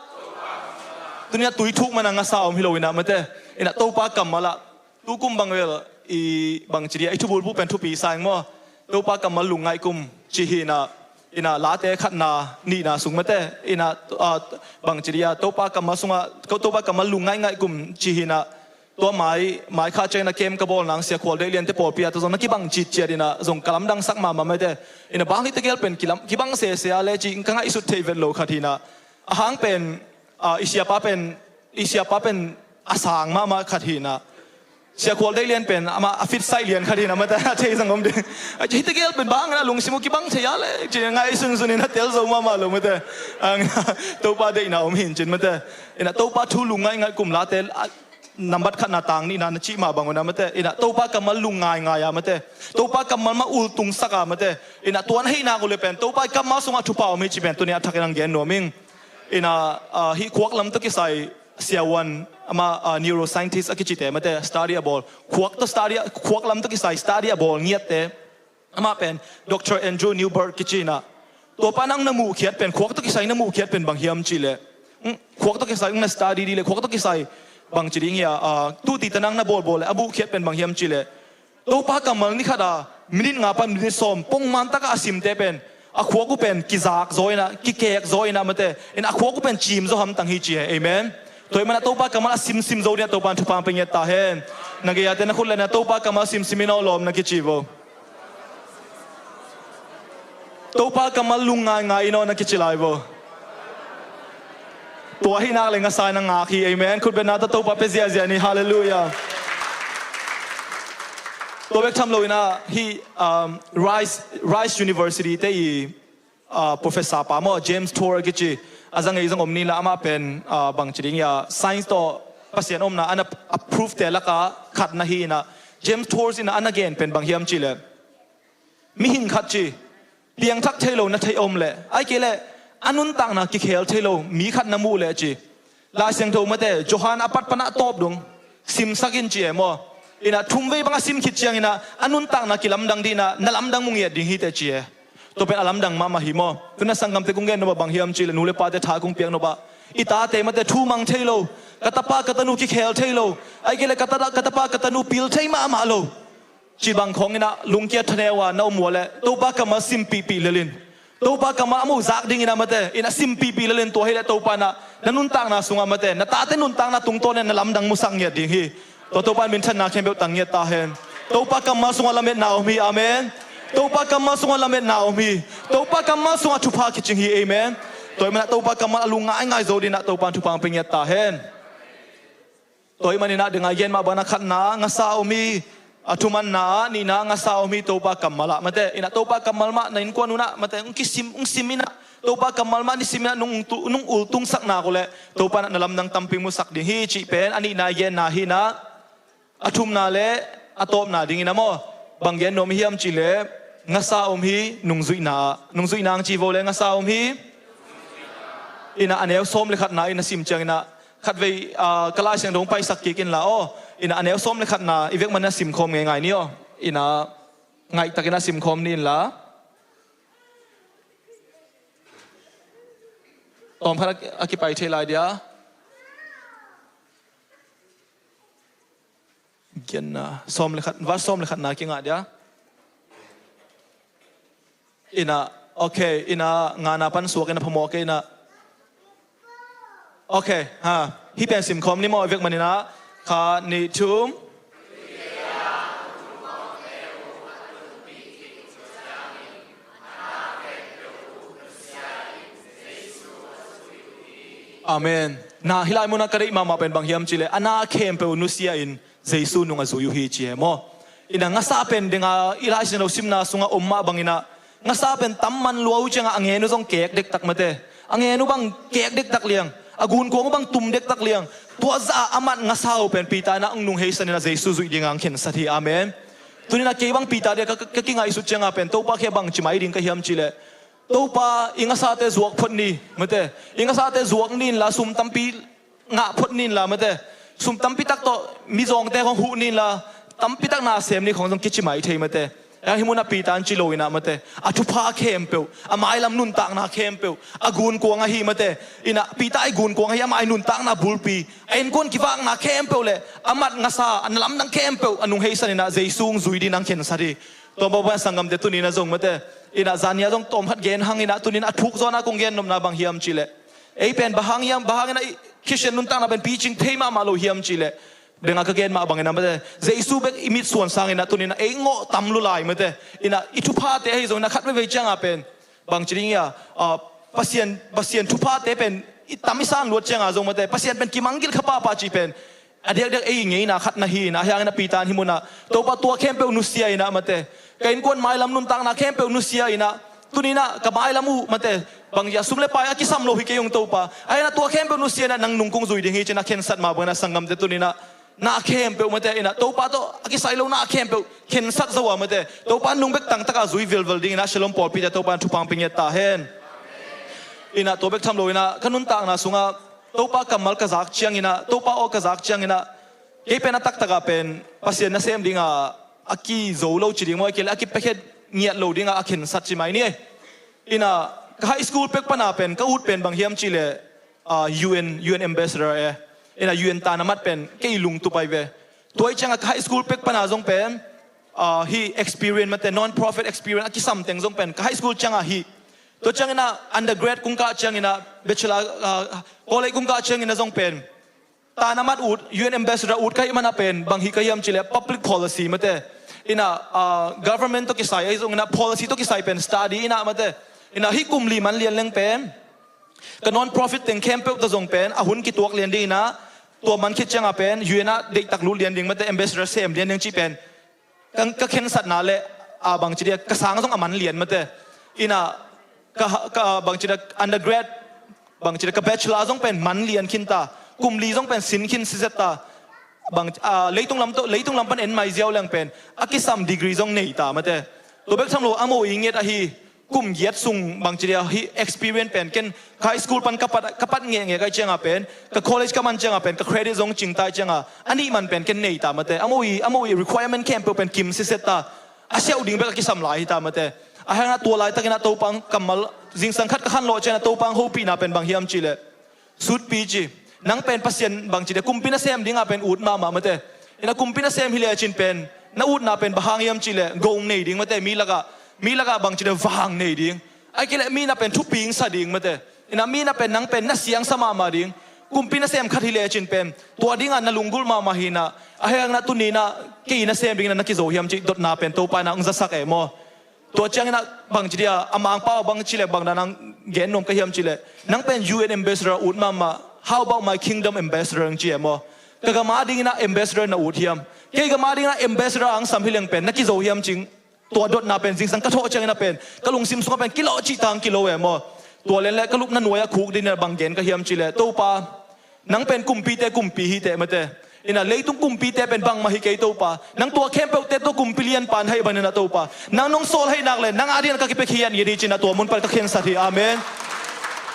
Tuni a tui thuk man a ngasa om hi lo ina mate. Ina Topa kammal ah. Tu kum bang vel i bang ci dia, i thubulphuh pen thupi sa ing maw. Topa kammal lungngaih kum ci hi ina, ina Late khatna nihna sung mate. Ina, ah, bang ci dia, Topa kammal sungah, Topa kammal lungngaih ngaih kum ci hi ina. Tua mai, mai kha ciang ina kem ka bawl nang Sia Khual Deih Lian te pawlpi ah tawh zong na kibang citciat ina zong ka lamdangsak mahmah mate. Ina bang hih tegel pen kilam, kibang sese a le ci ka ngaihsut theih vet lo khat hi ina. A hang pen, ah, i siapa pen, i siapa pen a sang mahmah khat hi ina. Sia Khual Deih Lian pen amah a fit saih lian khat hi ina mate, a thei zang om ding. A hih tegel pen bang ina lungsim uh kibang thei a le ci ngaihsunsun ina tel zo mahmah lo mate. Ang Topa deihna om hi in cin mate. Ina Topa thu lungngaih ngaih kum Late, ah, nambat khatna tang nihna na cih mah bang uh ina mate. Ina Topa kammal lungngaingai a mate. Topa kammal mah ultungsak a mate. Ina tua na hih nak uh le pen Topa i kammal sungah thupha om hi cih pen tuni a thak ina hong gen nuam ing. Ina, ah, hih khuak lam tawh kisai siavuan amah, ah, neuroscientist a kicite mate, study a bawl. Khuak tawh study, khuak lam tawh kisai study a bawl ngiatte. Amah pen Doctor Andrew Newberg kici ina. Tua pa nang na muhkhiat pen, khuak tawh kisai na muhkhiat pen bang hiam cih leh, mm, khuak tawh kisai na study dih leh, khuak tawh kisai bang ci ding hia, ah, tuti ta nang na bawlbawl leh a muhkhiat pen bang hiam cih leh, Topa kammal ni khat a minit nga pan minit sawm pongman takah a simte pen a khuak uh pen kizak zaw inah, kikek zaw inah mate, inah a khuak uh pen cim zaw hamtang hi ci e. Amen. Tua ahih manin ah Topa kammal a simsim zo dingin ah Topa in thupha pia ngiat ta hen. Na gei-ate na khut leh na, Topa kammal simsim in aw lawm na kici vo. Topa kammal lungngaingai in aw na kici lai vo. Tua ahih nak leh ngasa in a ngak hi. Amen. Khutbetna tawh Topa pia ziahziah ni. Halleluiah. Tua bek tham lo inah hih, um, Rice, Rice University te i, uh, professor pa maw, James Tour kici, a za ngei zong om ni inla, amah pen, uh, bangci ding hiam, science tawh Pasian omna ana approve te lakah khat na hi inah, James Tour inah ana gen pen bang hiam cih leh, mihing khat ci, piangthak thei lo na theih a om leh, ahih kei leh a nuntakna kikhel thei lo mi khat na muh leh ci, Lai Siangtho mate, Johan a pat pan a tawp dong simsak in ci e maw. Inah thumvei bang a sim khit ciang inah a nuntakna kilamdang ding inah na lamdang mu ngiat ding hi teh ci e. Tua pen a lamdang mahmah hi maw. Tu-in ah sanggamte kong gen nop ah bang hiam cih leh, nu le pate tha kong piak nop ah, i tate mate thu mang thei lo, ka tapa ka tanu kikhel thei lo, ahih kei leh ka ta-, ka tapa ka tanu pil thei mahmah lo, cih bang khawng inah lungkia thaneu a na om uh leh Topa kammal simpihpih lel in. Topa kammal a mawh zak ding inah mate, inah simpihpih lel in, tua hi leh Topa inah na nuntakna sungah mate, na tate nuntakna tungtawn in na lamdang musak ngiat ding hi. Tua Topa in minthanna khempeuh tang ngiat ta hen. Topa kammal sungah lametna om hi. Amen. Topa kammal sungah lametna om hi. Topa kammal sungah thupha kicing hi. Amen. Tua ahih manin ah Topa kammal a lungngaingai zo dingin ah Topa in thupha pia ngiat ta hen. Tua ahih manin ah ding a i gen mah bangin ah khatna ngasa om hi. A thumanna ah nihna ngasa om hi, Topa kammal ah mate. Inah Topa kammal mah na innkuan un ah mate, hong kisim, hong sim inah, Topa kammal mah na sim inah, nong tu-, nong ultungsak nak uh leh Topa inah na lamdang tampi musak ding hi cih pen a nihna i genna hi inah. A thumna le a tawpna ding inah maw, bang gen nuam hiam cih leh, ngasa om hi nungzuihna ah. Nungzuihna hong ci vo leh ngasa om hi. Inah a neu sawm le khatna inah sim ciang inah, khatvei, ah, ka Lai Siangtho hong paisak kik inla aw. Inah a neu sawm le khatna i vek manin ah simkhawm ngeingai ni aw. Inah ngaihtak inah simkhawm ni inla. Tawmkhat a, a kipai thei lai dia. Giatna, sawm le khat, verse sawm le khatna kingah dia. Inah, okay, inah ngana pan suak inah phamawh kei inah. Okay, ha, hih pen simkhawm ni maw, i vek manin ah. Khat, nih, thum. Amen. Na, hih lai munah ka deih mahmah pen bang hiam cih leh, a na khempeuh nusia in Jesu nung a zui uh hi ci e maw. Inah ngasa pen ding a i Lai Siangtho simna sungah om mah bangin ah, ngasa pen tam man lua uh ciangah a ngen uh zong kek dektak mate. A ngen uh bang kek dektak liang, a gunkuang uh bang tum dektak liang. Tua zah a mat ngasa uh pen Peter inah hong nungheisan inah Jesu zuih dingah hong khensat hi. Amen. Tuni inah kei bang Peter dia ka, ka, ka kingaihsut ciangah pen Topa kiang bangci mai ding ka hiam cih leh, Topa, i ngasate zuak phot ni, mate. I ngasate zuak ni inla, sum tampi ngah phot ni inla, mate. Sum tampi tak tawh mizawngte khawng huh ni inla, tampi tak na sem ni khawng zong kici mai thei, mate. Ahi hih munah Peter in ci lo inah, mate, a thupha khempeuh, a mailam nuntakna khempeuh, a gunkuang ahi, mate. Inah Peter i gunkuang ahi, amah i nuntakna bulpi, a innkuan kivakna khempeuh le a mat ngasa, a na lamdang khempeuh a nungheisan inah Jesu hong zui dingin hong khensat hi. Tua bang bang sanggamte tuni inah zong, mate, inah zan ni ah zong tawmkhat gen hang inah, tuni inah a thuk zaw inah kong gen nopna bang hiam cih leh, ei pen bang hang hiam, bang hang inah i Khristian nuntakna pen picing thei mahmah lo hiam cih leh, ding a ka gen mah bangin ah, mate, Jesu bek i mitsuan sang inah tuni inah ei ngawh tam lua lai, mate. Inah i thuphate ahi zong inah khat veivei ciangah pen bangci ding hiam, ah, Pasian, Pasian thuphate pen i tam i san luat ciangah zong, mate, Pasian pen kimang gilkha pahpah cih pen a diakdiak ei ngeina khat na hi inah, ahi hangin ah Peter in hih munah, Topa, tua khempeuh nusia inah, mate, ka innkuan mailam nuntakna khempeuh nusia inah, tuni inah ka mailam uh, mate, bang hiam, sum le pai a kisam lo hi kei ung, Topa. Ahi inah tua khempeuh nusia inah nang nung kong zui ding hi ci inah khensat mah bangin ah sanggamte tuni inah na khempeuh, mate, inah Topa tawh a kisai lo na khempeuh khensat zo a, mate, Topa nung bek tangtak a zui vilvel dingin ah Shalom pawlpite Topa in thupha hong pia ngiat ta hen. Inah tua bek tham lo inah ka nuntakna sungah Topa kammal ka zak ciang inah, Topa aw ka zak ciang inah, kei pen a taktak ah pen Pasian nasem dingah a kizo lo ci ding maw, ahih kei leh a kipiakhiat ngiat lo dingah a khensat ci mai ni. Inah ka high school pek pan a pen ka ut pen bang hiam cih leh, ah, U N, U N ambassador e. Inah U N tan a mat pen kei lungtup ahi ve. Tua ahih ciangah ka high school pek pan a zong pen, ah, hih experience, mate, non-profit experience a kisam teng zong pen ka high school ciangah hih Tua ciangin ah undergrad kong kah ciangin ah bachelor, ah, college kong kah ciangin ah zong pen tanamat ut, U N ambassador ut ka hih mana pen bang hi ka hiam cileh public policy mate. Ina, ah, government tawh kisai ahi zongin ah policy tawh kisai pen study ina mate. Ina hih kum li man lian leng pen ka non-profit teng khempeuh tawh zong pen a hun kituak lian ding ina, tua man khit ciangah pen U N ah deihtak lut lian ding mate, ambassador sem lian ding cih pen ka, ka khensatna le, a, bangci dia ka sang zong a man lian mate. Ina ka, ka bangci dia undergrad, bangci dia ka bachelor zong pen man lian khin ta, kum li zong pen sin khin siset ta. Bang, a, leitung lam tawh, leitung lam pan en mai ziau leng pen a kisam degree zong nei ta mate. Tua bek tham lo a mo i nget ahi, kum giat sung bangci dia hih experience pen ken ka high school pan ka pat, ka pat ngehngeh ka hih ciangah pen, ka college ka man ciangah pen ka credit zong cing ta hih ciangah a nih man pen ken nei ta mate. A mo i, a mo i requirement khempeuh pen kim siset ta. A siauh ding bek a kisam lai hi ta mate. A hangah tua laitakin ah Topa kammal zingsang khat ka khanlawh ciangin ah Topa hopihna pen bang hiam cihleh, sutpi ci. Nang pen Pasian bangci dia kumpi nasem dingah pen ut mahmah mate. Ina kumpi nasem hi lecin pen na utna pen bang hang hiam cihleh gong nei ding mate, mi lakah, mi lakah bangci dia vang nei ding. Ai kileh mi na pen thuping sa ding mate. Ina mi na pen nang pen na siangsa mahmah ding. Kumpi nasem khat hi lecin pen tua dingah na lunggulh mahmah hi ina, a hangah tuni ina kei nasem dingin na kizo hiam cih dotna pen Topa ina hong zasak e maw. Tua ciangin ah bangci dia a mangpau bangci le bang dan ang gen nuam ka hiam cileh, nang pen U N ambassador ut mahmah, how about my kingdom ambassador ang ci e maw. Ka gam a dingin ah ambassador na ut hiam? Kei gam a dingin ah ambassador ang sam hi leng pen na kizo hiam cing. Tua dotna pen zingsang ka thawh ciangin ah pen ka lungsim sungah pen kilawh cih tang kilo e maw. Tua len le ka lupna nuai a khuk dingin ah bang gen ka hiam cileh, Topa, nang pen kumpite kumpi hi teh mate. Ina leitung kumpite pen bangmah hi kei Topa. Nang tua khempeuhte tawh kumpi lianpa na hih bangin ah Topa, nang nong sawl ahih nak le nang a dingin ka kipia khian i hi cin ah tua mun pan ka khensat hi. Amen.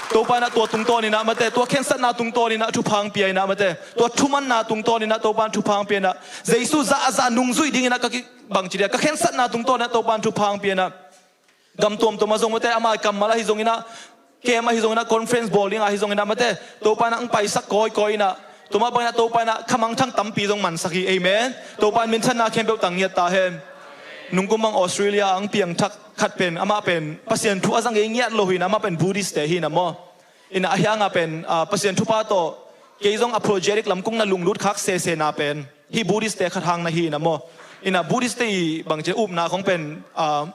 Topa ina tua tungtawn ina mate, tua khensatna tungtawn ina thupha hong pia ina mate. Tua thumanna tungtawn ina Topa thupha hong pia ina Jesu zahzah nungzuih dingin ah ka ki, bangci dia ka khensatna tungtawn ina Topa thupha hong pia ina gam tuamtuam ah zong mate, ama kammal ahi zongin ah, camp ahi zongin ah, conference bawl ding ahi zongin ah mate, Topa ina hong paisak kawikawi ina, tua mah bangin ah Topa ina khamangthang tampi zong mansak hi. Amen. Topa in minthanna khempeuh tang ngiat ta hen. Nungkum bang Australia ah hong piangthak khat pen, amah pen Pasian thu a za ngei ngiat lo hi ina, amah pen Buddhist te hi ina maw. Ina a hangah pen, ah, Pasian thupha tawh kei zong apologetic lam kong na lunglut khak sesena pen hih Buddhist te khat hang na hi ina maw. Ina Buddhist te i bangci upna khong pen, ah,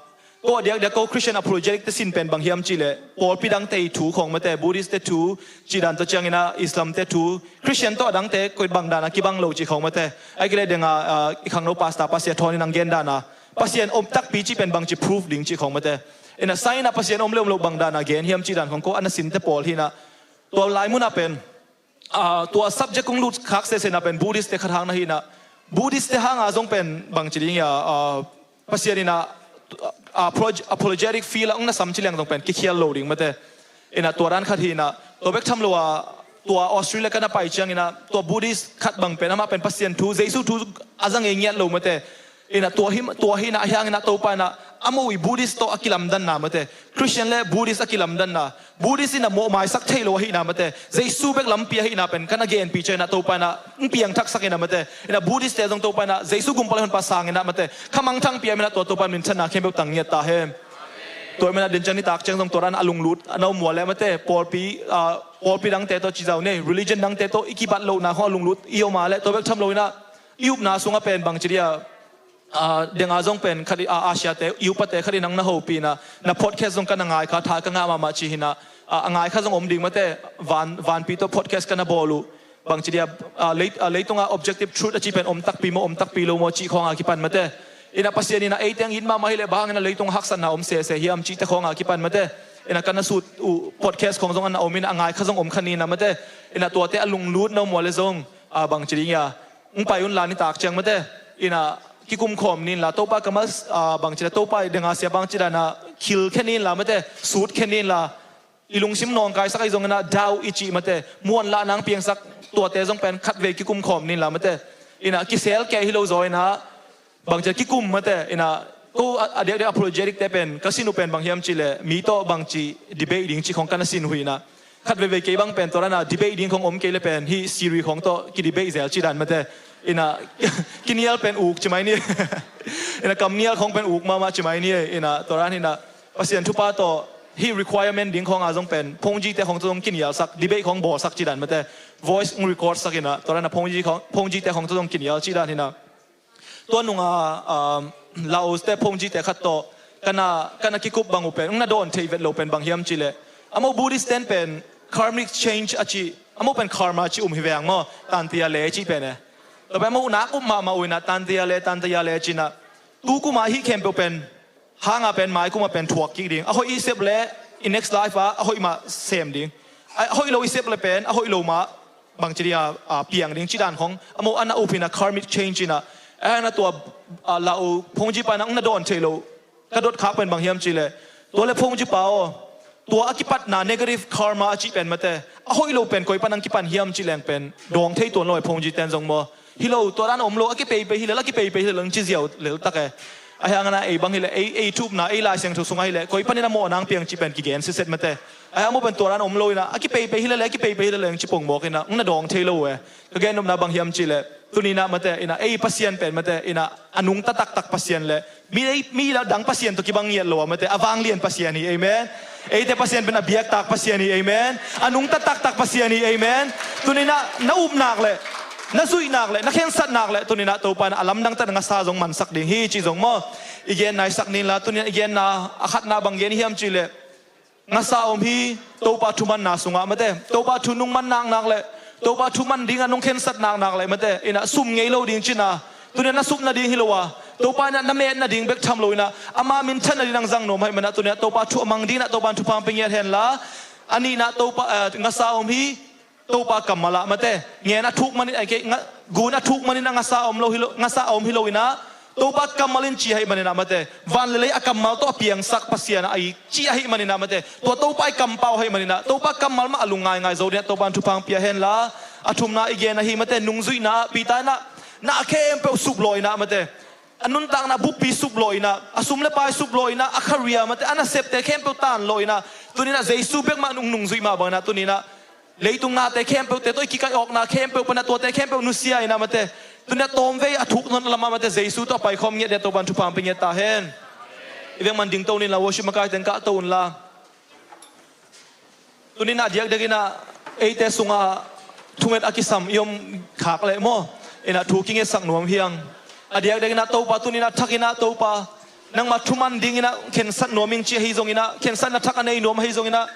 ko a diakdiak ko Christian apologetic te sin pen bang hiam cihleh, pawlpi dangte i thu khong mate, Buddhist te thu, cih dan tawh ciangin ah Islam te thu, Christian tawh a dangte koih bang dan a kibang lo cih khong mate. Ai kileh deng a, ah, i khangno pastor Pasian thawn in ang gen dan a Pasian om takpi cih pen bangci proof ding cih khong mate. Ina sign a Pasian om le om lo bang dan a gen hiam cih dan khong ko a na sinte pawl hi ina. Tua lai mun ah pen, ah, tua subject kong lut khak sesena pen Buddhist te khat hang na hi ina. Buddhist te hanga zong pen bangci ding ia, ah, Pasian ina, ah, apolog-, apologetic field ah hong na sam ci leng zong pen kikhial lo ding mate. Ina tua dan khat hi ina, tua bek tham lo a, tua Australia ka na pai ciangin ah tua Buddhist khat bang pen amah pen Pasian thu, Jesu thu a za ngei ngiat lo mate. Ina tua hi, tua hi ina a hangin ah Topa ina a mo i Buddhist tawh a kilamdanna mate, Christian le Buddhist a kilamdanna, Buddhist ina mawhmaisak thei lo ahi ina mate, Jesu bek lampi ahi ina pen ka na genpih ciangin ah Topa ina hong piangthaksak ina mate. Ina Buddhist te zong Topa ina Jesu gumpa le honpa sang ina mate, khamangthang pia ina tua Topa in minthanna khempeuh tang ngiat ta hen. Tua ina den ciang nitak ciang zong tua dan a lunglut a na om uh a leh mate, pawlpi, ah, pawlpi dangte tawh ci zau nei, religion dangte tawh i kibat lohna khong a lunglut i om a leh, tua bek tham lo ina i upna sungah pen bangci dia, ah, deng a zong pen khat i, ah, Asia te, i upate khat in ang na hopih ina, na podcast zong ka na ngai kha, tha ka ngah mahmah ci hi ina, ah, a ngai kha zong om ding mate, van, vanpi tawh podcast ka na bawl uh. Bangci dia, ah, lei-, ah, leitungah objective truth a cih pen om takpi maw, om takpi lo maw cih khong a kipan mate. Ina Pasian ina ei teng it mahmah hi leh bang hang ina leitung haksatna om sese hiam cihte khong a kipan mate. Ina ka na sut uh podcast khong zong a na om ina a ngai kha zong om kha ni ina mate. Ina tuate a lunglut na om uh a leh zong, ah, bangci ding ia, hong pai un la nitak ciang mate. Ina kikum khawm ni inla Topa kammal, ah, bangci dia Topa i deng a sia bangci dan a khil khe ni inla mate, sut khe ni inla. I lungsim nawngkaisak ahi zongin ah doubt i cih mate, muanlahna hong piangsak, tuate zong pen khatvei kikum khawm ni inla mate. Ina kisel kei hi lo zaw ina, bangci a kikum mate. Ina ko a, a diakdiak apologetic te pen ka sin uh pen bang hiam cihleh, mi tawh bangci debate ding cih khong ka na sin uh hi ina. Khat veivei kei bang pen tua dan a debate ding khong om kei le pen hih series khong tawh ki debate zel cih dan mate. Ina kinial pen uk ci mai ni. Ina kamnial khong pen uk mahmah ci mai ni. Ina tua dan ina Pasian thupha tawh hih requirement ding khawng a zong pen phone jite khawng tawh zong kinialsak, debate khawng bawlsak ci dan mate, voice hong record sak inah, tua dan a phone ji khawng, phone jite khawng tawh zong kinial ci dan hinah. Tua nunga, um, Laos te phone jite khat tawh ka na, ka na kikup bang uh pen hong na dawn thei vet lo pen bang hiam cihleh, amau Buddhist ten pen karmic change a ci, amau pen karma ci um hi veng maw, tantia le ci pen e. Tua pen amau nak up mahmah uh inah, tantia le, tantia le cinah, tu kuma hih khempeuh pen hanga pen mai kuma pen thuak kik ding. A hoih i sep le i next life ah a hoih mah sem ding. A hoih lo i sep le pen a hoih lo mah bangci ding a, a piang ding ci dan khawng amau a na up inah, karmic change inah. A na tua, a, Lau phone ji pa inah hong na dawn thei lo ka dot khak pen bang hiam cihleh, tua le phone ji pa aw, tua a kipatna negative karma a cih pen mate, a hoih lo pen koi pan hong kipan hiam cih leng pen dawng thei tuan lo e, phone ji ten zong maw. Hi lo, tua dan om lo, a kipeipei hi lel, a kipeipei hi lel, hong ci ziau leltak e. Ahi hangin ah ei bang hileh, ei, ei thupna, ei Lai Siangtho sungah hileh koi panin a mawhna hong piang cih pen kigen siset mate. Ahi hang amau pen tua dan om lo inah, a kipeipei hi lel, a kipeipei hi lel hong ci pongmawk inah, hong na dawng thei lo uh e. Ka gennopna bang hiam cihleh, tuni inah mate, inah ei Pasian pen mate, inah a nungta taktak Pasian le mi, mi dang Pasian tawh kibang ngiat lo a mate, a vanglian Pasian hi, amen. Eite Pasian pen a biaktak Pasian hi, amen. A nungta taktak Pasian hi, amen. Tuni inah na up nak le, na zuih nak le, na khensat nak le, tuni inah Topa inah a lamdang tak ngasa zong mansak ding hi cih zong maw, i gen naisak ninla. Tuni inah i genna a khatna bang gen hiam cihleh, ngasa om hi Topa thu manna sungah mate, Topa thu nung man naknak le, Topa thu man dingah nung khensat naknak le mate, inah sum ngei lo ding cina. Tuni inah na sup nading hi lo a, Topa inah na met nading bek tham lo inah, ama minthan nading nang zang nuam ahih manah tuni inah Topa thu a mang ding inah Topa in thupha hong pia ngiat henla. A nihna Topa, eh, ngasa om hi Topa kammal ah mate, ngen a thuk manin, ai kei, nga-, gun a thuk manin a ngasa a om lo hi lo, ngasa a om hi lo inah, Topa kammal in ci ahih manin ah mate, van le lei a kammal tawh a piangsak Pasian ahi ci ahih manin ah mate, tua Topa i kampau ahih manin ah, Topa kammal mah a lungngaingai zo ding ah Topa in thupha hong pia henla. A thumna i gen ahi mate, nungzuihna ah Peter inah na khempeuh sup law inah mate, a nuntakna buppi sup law inah, a sum le pai sup law inah, a career mate, a nasepte khempeuh tan law inah, tuni inah Jesu bek mah nung, nungzuih mah bang inah, tuni inah leitung nate khempeuhte tawh i kikaih awkna khempeuh pan ah tuate khempeuh nusia inah mate, tuni inah tawmvei a thuk nawn lamah mate, Jesu tawh a paikhawm ngiat ding ah Topa in thupha hong pia ngiat ta hen. I veng man dingto ninla, worship makaite in kahto unla. Tuni inah a diakdiak inah eite sungah thunget a kisam i om khak leh maw, inah thu kingetsak nuam hi hang. A diakdiak inah Topa, tuni inah thak inah Topa, nangmah thu man ding inah khensat nuam ing ci ahi zong inah, khensatna thak a nei nuam ahi zong inah,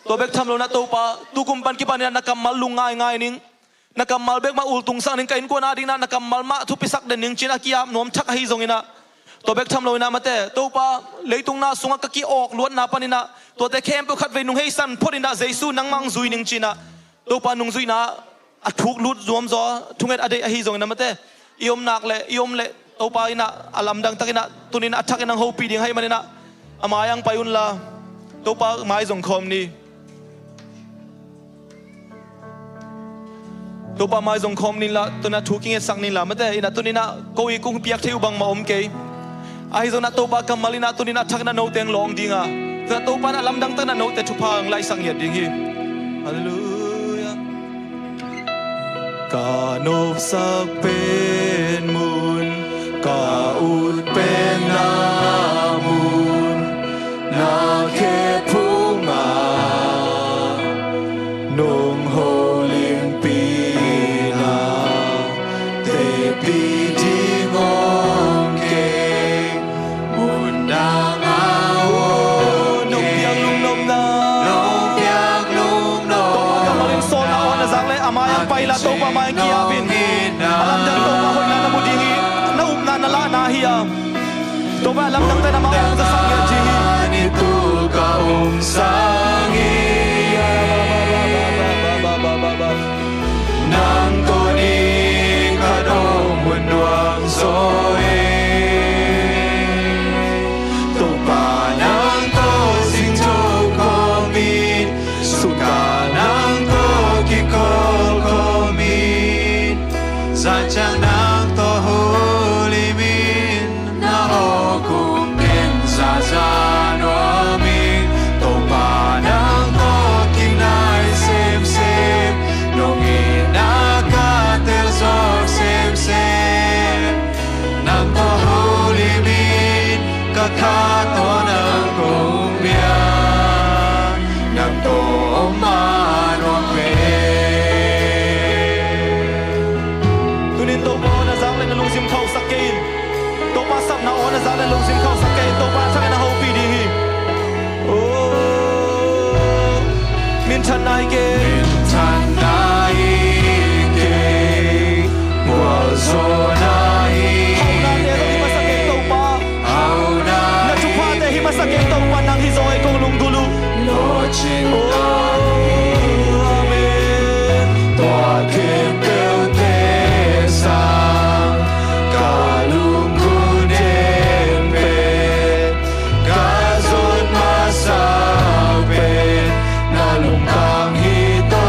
tua bek tham lo inah Topa, tukum pan kipan inah na kammal lungngaingai ning. Na kammal bek mah ultungsak ning, ka innkuan ading inah na kammal mah thupisak den ning ci inah a ki-ap nuam thak ahi zong inah, tua bek tham lo inah mate, Topa, leitung na sungah ka ki-awk luatna pan inah tuate khempeuh khatvei nungheisan phot inah Jesu nangmah hong zui ning ci inah, Topa nungzuihna a thuk lut zuamzaw, thunget a deih ahi zong inah mate, i om nak le, i om le, Topa inah a lamdang tak inah tuni inah a thak inah hong hopih ding ahih manin ah, a mai-ah hong pai unla. Topa mai zong khawm ni. Topa mai zong khawm ninla, tuni inah thu kingetsak ninla mate, inah tuni inah ko i kung piak thei uh bangmah om kei. Ahi zong inah Topa kammal inah tuni inah a thak inah note hong lawng ding a, tuni inah Topa inah lamdang tak inah note thupha hong laihsak ngiat ding hi. Halleluiah. Ka nopsak pen mun, ka ut pen na mun, na khe phungah nong holimpih na, tepih ding om kei. Mun dang a om kei. Nong piak lungnopna, nong piak lungnopna. Topa kammal in sawlna aw na zak leh a mai-ah hong pai inla, Topa mai-ah hong ki-ap in. A lamdang Topa hoihna na mu ding hi. Na upna na lahna hi a, Topa a lamdang tak inah amah hong zasak ngiat ding hi. Ni tu ka um sang hi. Nang tawh ni ka dawng hun nuam zaw hi. Topa nang tawh singtho khawm in, sukha nang tawh kikawl khawm in, zan ciang nang tawh holim in. Na aw kung ken zaza nuam ing, Topa nang tawh kinai semsem, nong itna ka tel zawk semsem. Nang tawh holim in, ka kha tawh nang kong bia. na za le lungsim khauhsak kei, Topa thangin a hopih ding hi. Oh, minthanna hi kei. Minthanna hi kei. Gualzawhna hi kei. Haunate zong hi masa kei, Topa. Hauna. Na thuphate hi masa kei, Topa, nang hi zaw ei kong lunggulh uh. Lawhcin. Oh, amen. Tua khempeuhte sang ka lunggulh den pen, ka zon masa pen na lungtang hi to.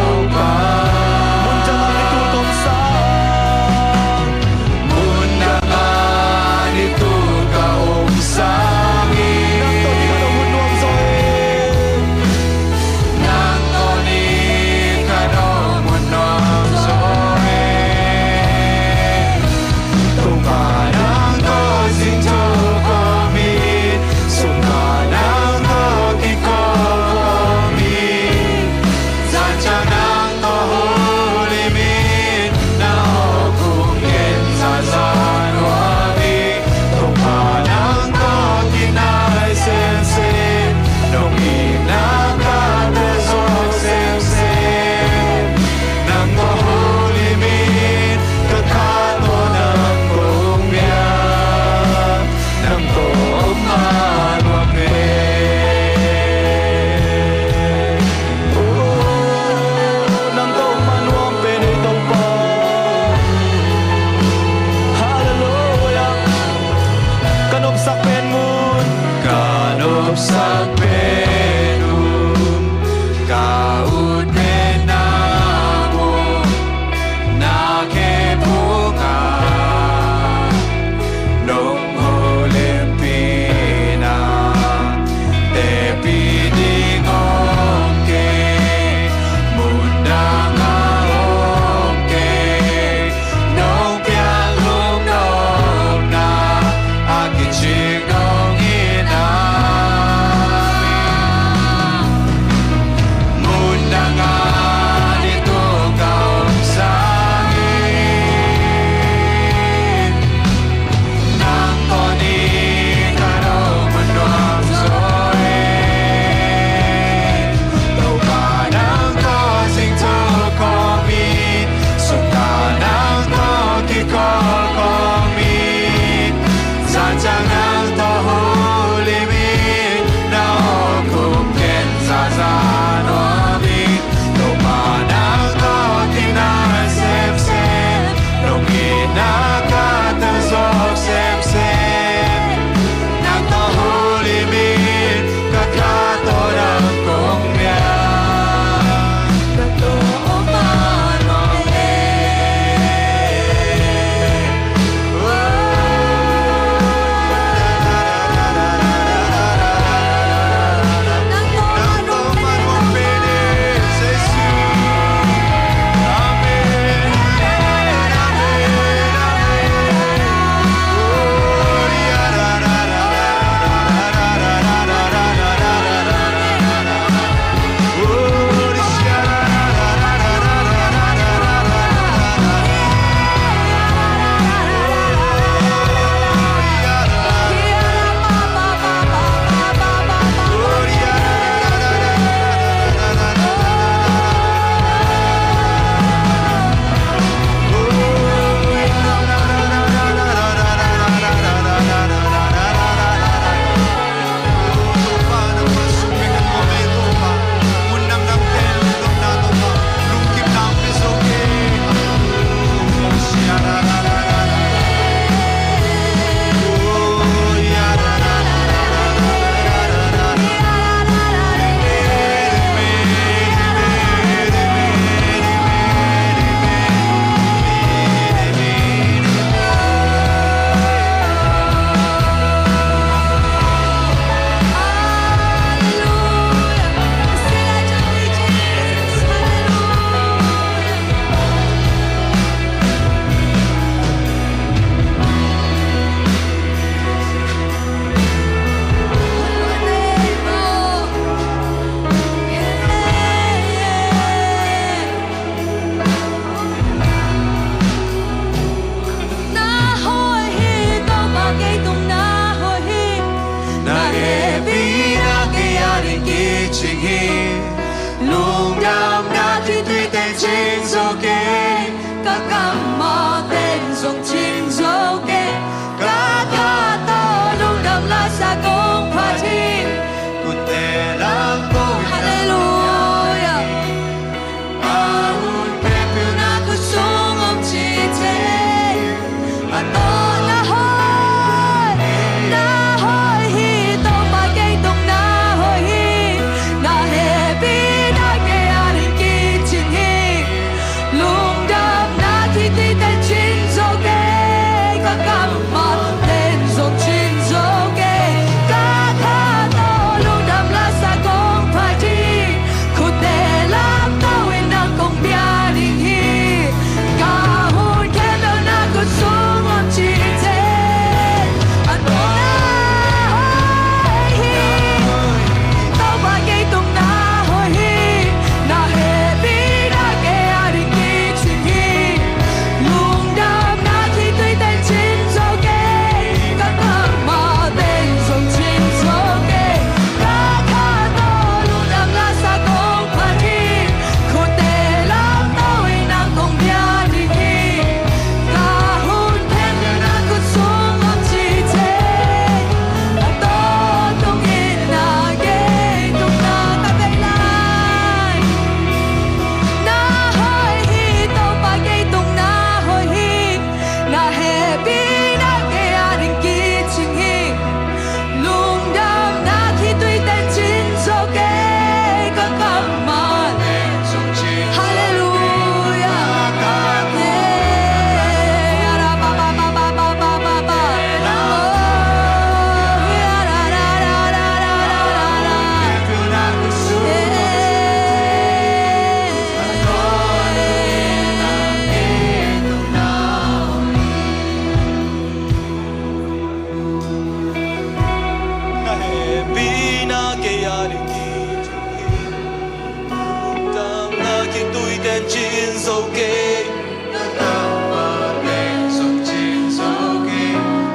Cin zo kei.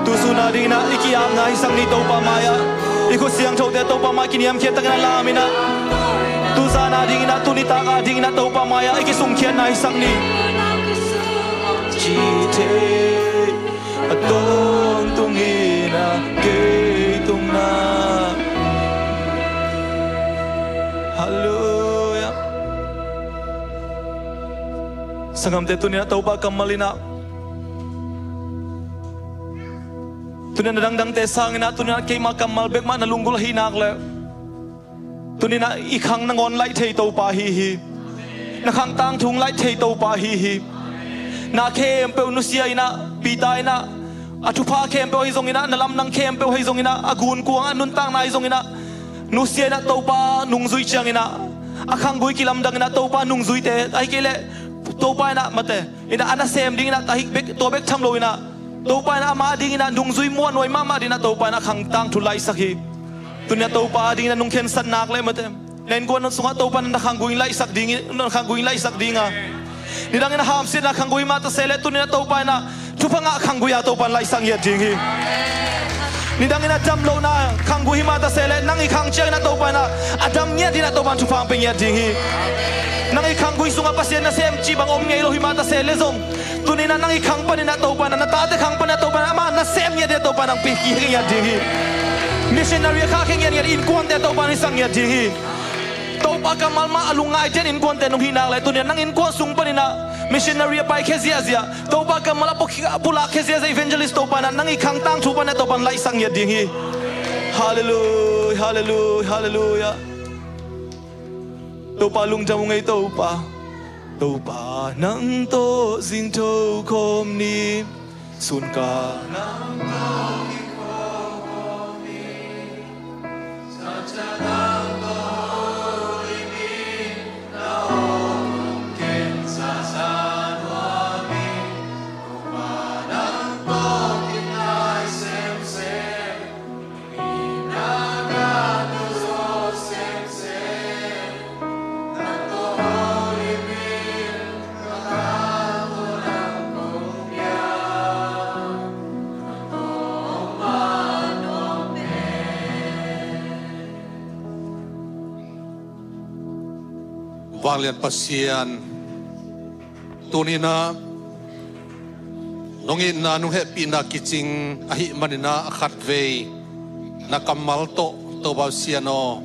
Tu sun a dingin ah i ki-apna hisak ni Topa mai-ah. I khut siangthote Topa mai kiniamkhiat takin a lam in ah. Tuzan a dingin ah, tunitak a dingin ah Topa mai-ah i kisungkhiatna hisak ni. Ci thei a tawntung in ah kei tungah. Halleluiah. Sanggamte, tuni-in ah Topa kammal in ah, tuni-in ah na dangdangte sangin ah, tuni-in ah keima kammal bek mah na lunggulh ahih nak leh, tuni-in ah i khang nangawn laih thei Topa ahi hi. Na khang tangthu hong laih thei Topa ahi hi. Na khempeuh nusia in ah, Peter in ah, a thupha khempeuh ahi zongin ah, na lamdang khempeuh ahi zongin ah, a gunkuang ah, nuntakna ahi zongin ah, nusia in ah Topa nungzui ciangin ah, a khanggui kilamdang in ah Topa nungzuite, ahih kei leh Topa in ah mate in ah a nasem dingin ah, ahih bek, tua bek tham lo in ah, Topa in ah ama dingin ah nungzui muanhuai mahmah dingin ah Topa in ah khang tangthu laihsak hi. Tuni-in ah Topa a dingin ah nung khensat nak leh mate, na innkuan sungah Topa in ah na khanggui laihsak ding hi, na khanggui laihsak ding a. Nidangin a hamsiatna khanggui mah ta se leh, tuni-in ah Topa in ah thupha ngah khanggui a Topa in laihsak ngiat ding hi. Nidangin a dam lohna khanggui hi mah ta se leh, nang i khang ciangin ah Topa in ah a dam ngiat dingin ah Topa in thupha hong pia ngiat ding hi. Nang i khanggui sungah Pasian nasem cih bang om ngei lo hi mah ta se leh zong, tuni-in ah nang i khang panin ah Topa in ah, na tate khang panin ah Topa in ah ama nasem ngiat dingin ah Topa in ah hong pia ngiat ding hi. Missionary a khahkhia ngiatngiat, innkuante Topa in hong hisak ngiat ding hi. Topa kammal mah a lungngaite in innkuante nong hih nak leh, tuni-in ah nang innkuan sung panin ah missionary a paikhia ziahziah, Topa kammal a pu-, a pulakkhia ziahziah evangelist Topa in ah nang i khang tangthu panin ah Topa in laihsak ngiat ding hi. Halleluiah, halleluiah, halleluiah. Topa lungdam ung ei Topa. Topa nang tawh zingtho khawm ni. Sunkal nang tawh kikhawm khawm ni. Vanglian Pasian, tuni-in ah nong itna, nong hehpihna kicing ahih manin ah, a khatvei na kammal tawh Topa Pasian aw,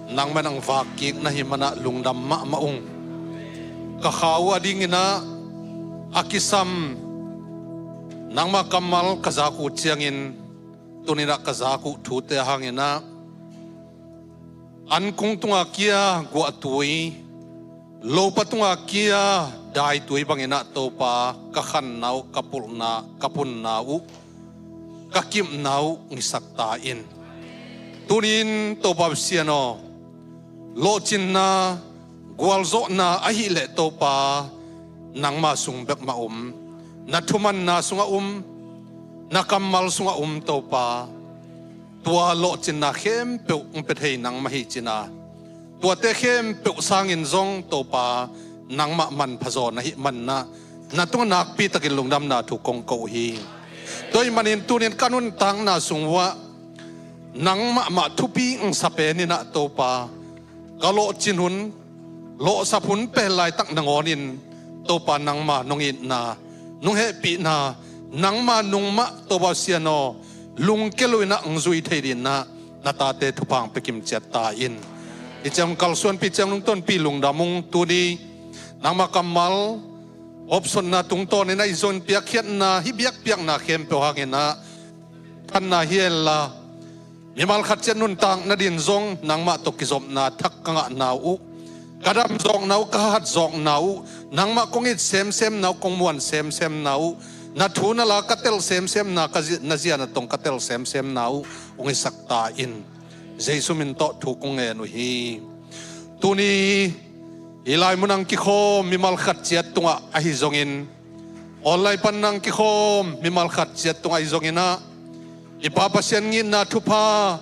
nangmah in hong vak kik na hih man ah lungdam mahmah ung. Ka kha uh a dingin ah a kisam nangmah kammal ka zak uh ciangin, tuni-in ah ka zak uh thute hangin ah, ankung tunga kia guahtui, lopa tunga kia daitui bangin ah Topa, ka khanna uh, ka pulhna, ka punna uh, ka kipna uh hong hisak ta in. Tuni-in Topa Pasian aw, lawhcinna, gualzawhna ahih leh Topa, nangma sung bek mah om, na thumanna sungah om, na kammal sungah om Topa. Tua lawhcinna khempeuh hong pia thei nangmah hi cin a, tuate khempeuh sangin zong Topa, nangmah manpha zaw na hih manin ah, na tungah nakpi takin lungdamna thu kong ko uh hi. Tua ahih manin tuni-in ka nuntakna sung uh ah nang mahmah thupi hong sa pen in ah Topa, ka lawhcin hun, lawhsap hun pen laitak nangawnin Topa, nangma nong itna, nong hehpihna, nangma nung mah Topa Pasian aw, lungkia loin ah hong zui thei dingin ah na tate thupha hong pia kimciat ta in. Hih ciang kalsuanpih ciang nungtonpih lungdam ung. Tuni nangma kammal, opsonna tungtawnin ahi zongin piakkhiatna, hih biakpiakna khempeuh hangin ah thanna hi henla, mimal khat ciat nuntak nadingin zong nangmah tawh kizopna thak ka ngahna uh, ka damzawkna uh, ka hatzawkna uh, nangmah kong it semsemna uh, kong muan semsemna uh, na thu na la ka telh semsemna, ka zi-, na zia na tong ka telh semsemna uh hong hisak ta in. Jesu min tawh thu kong ngen uh hi. Tuni hih lai munah hong kikhawm mimal khat ciat tungah ahi zongin, online panah hong kikhawm mimal khat ciat tungah ahi zongin ah, i Pa Pasian itna thupha,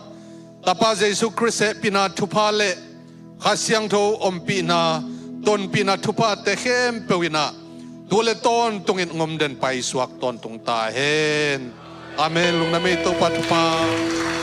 Tapa Jesu Khrist hehpihna thupha le Kha Siangtho ompihna, tonpihna thuphate khempeuh in ah tu le tawntungin hong om den paisuak tawntung ta hen. Amen. Lungdam ei, Topa thupha.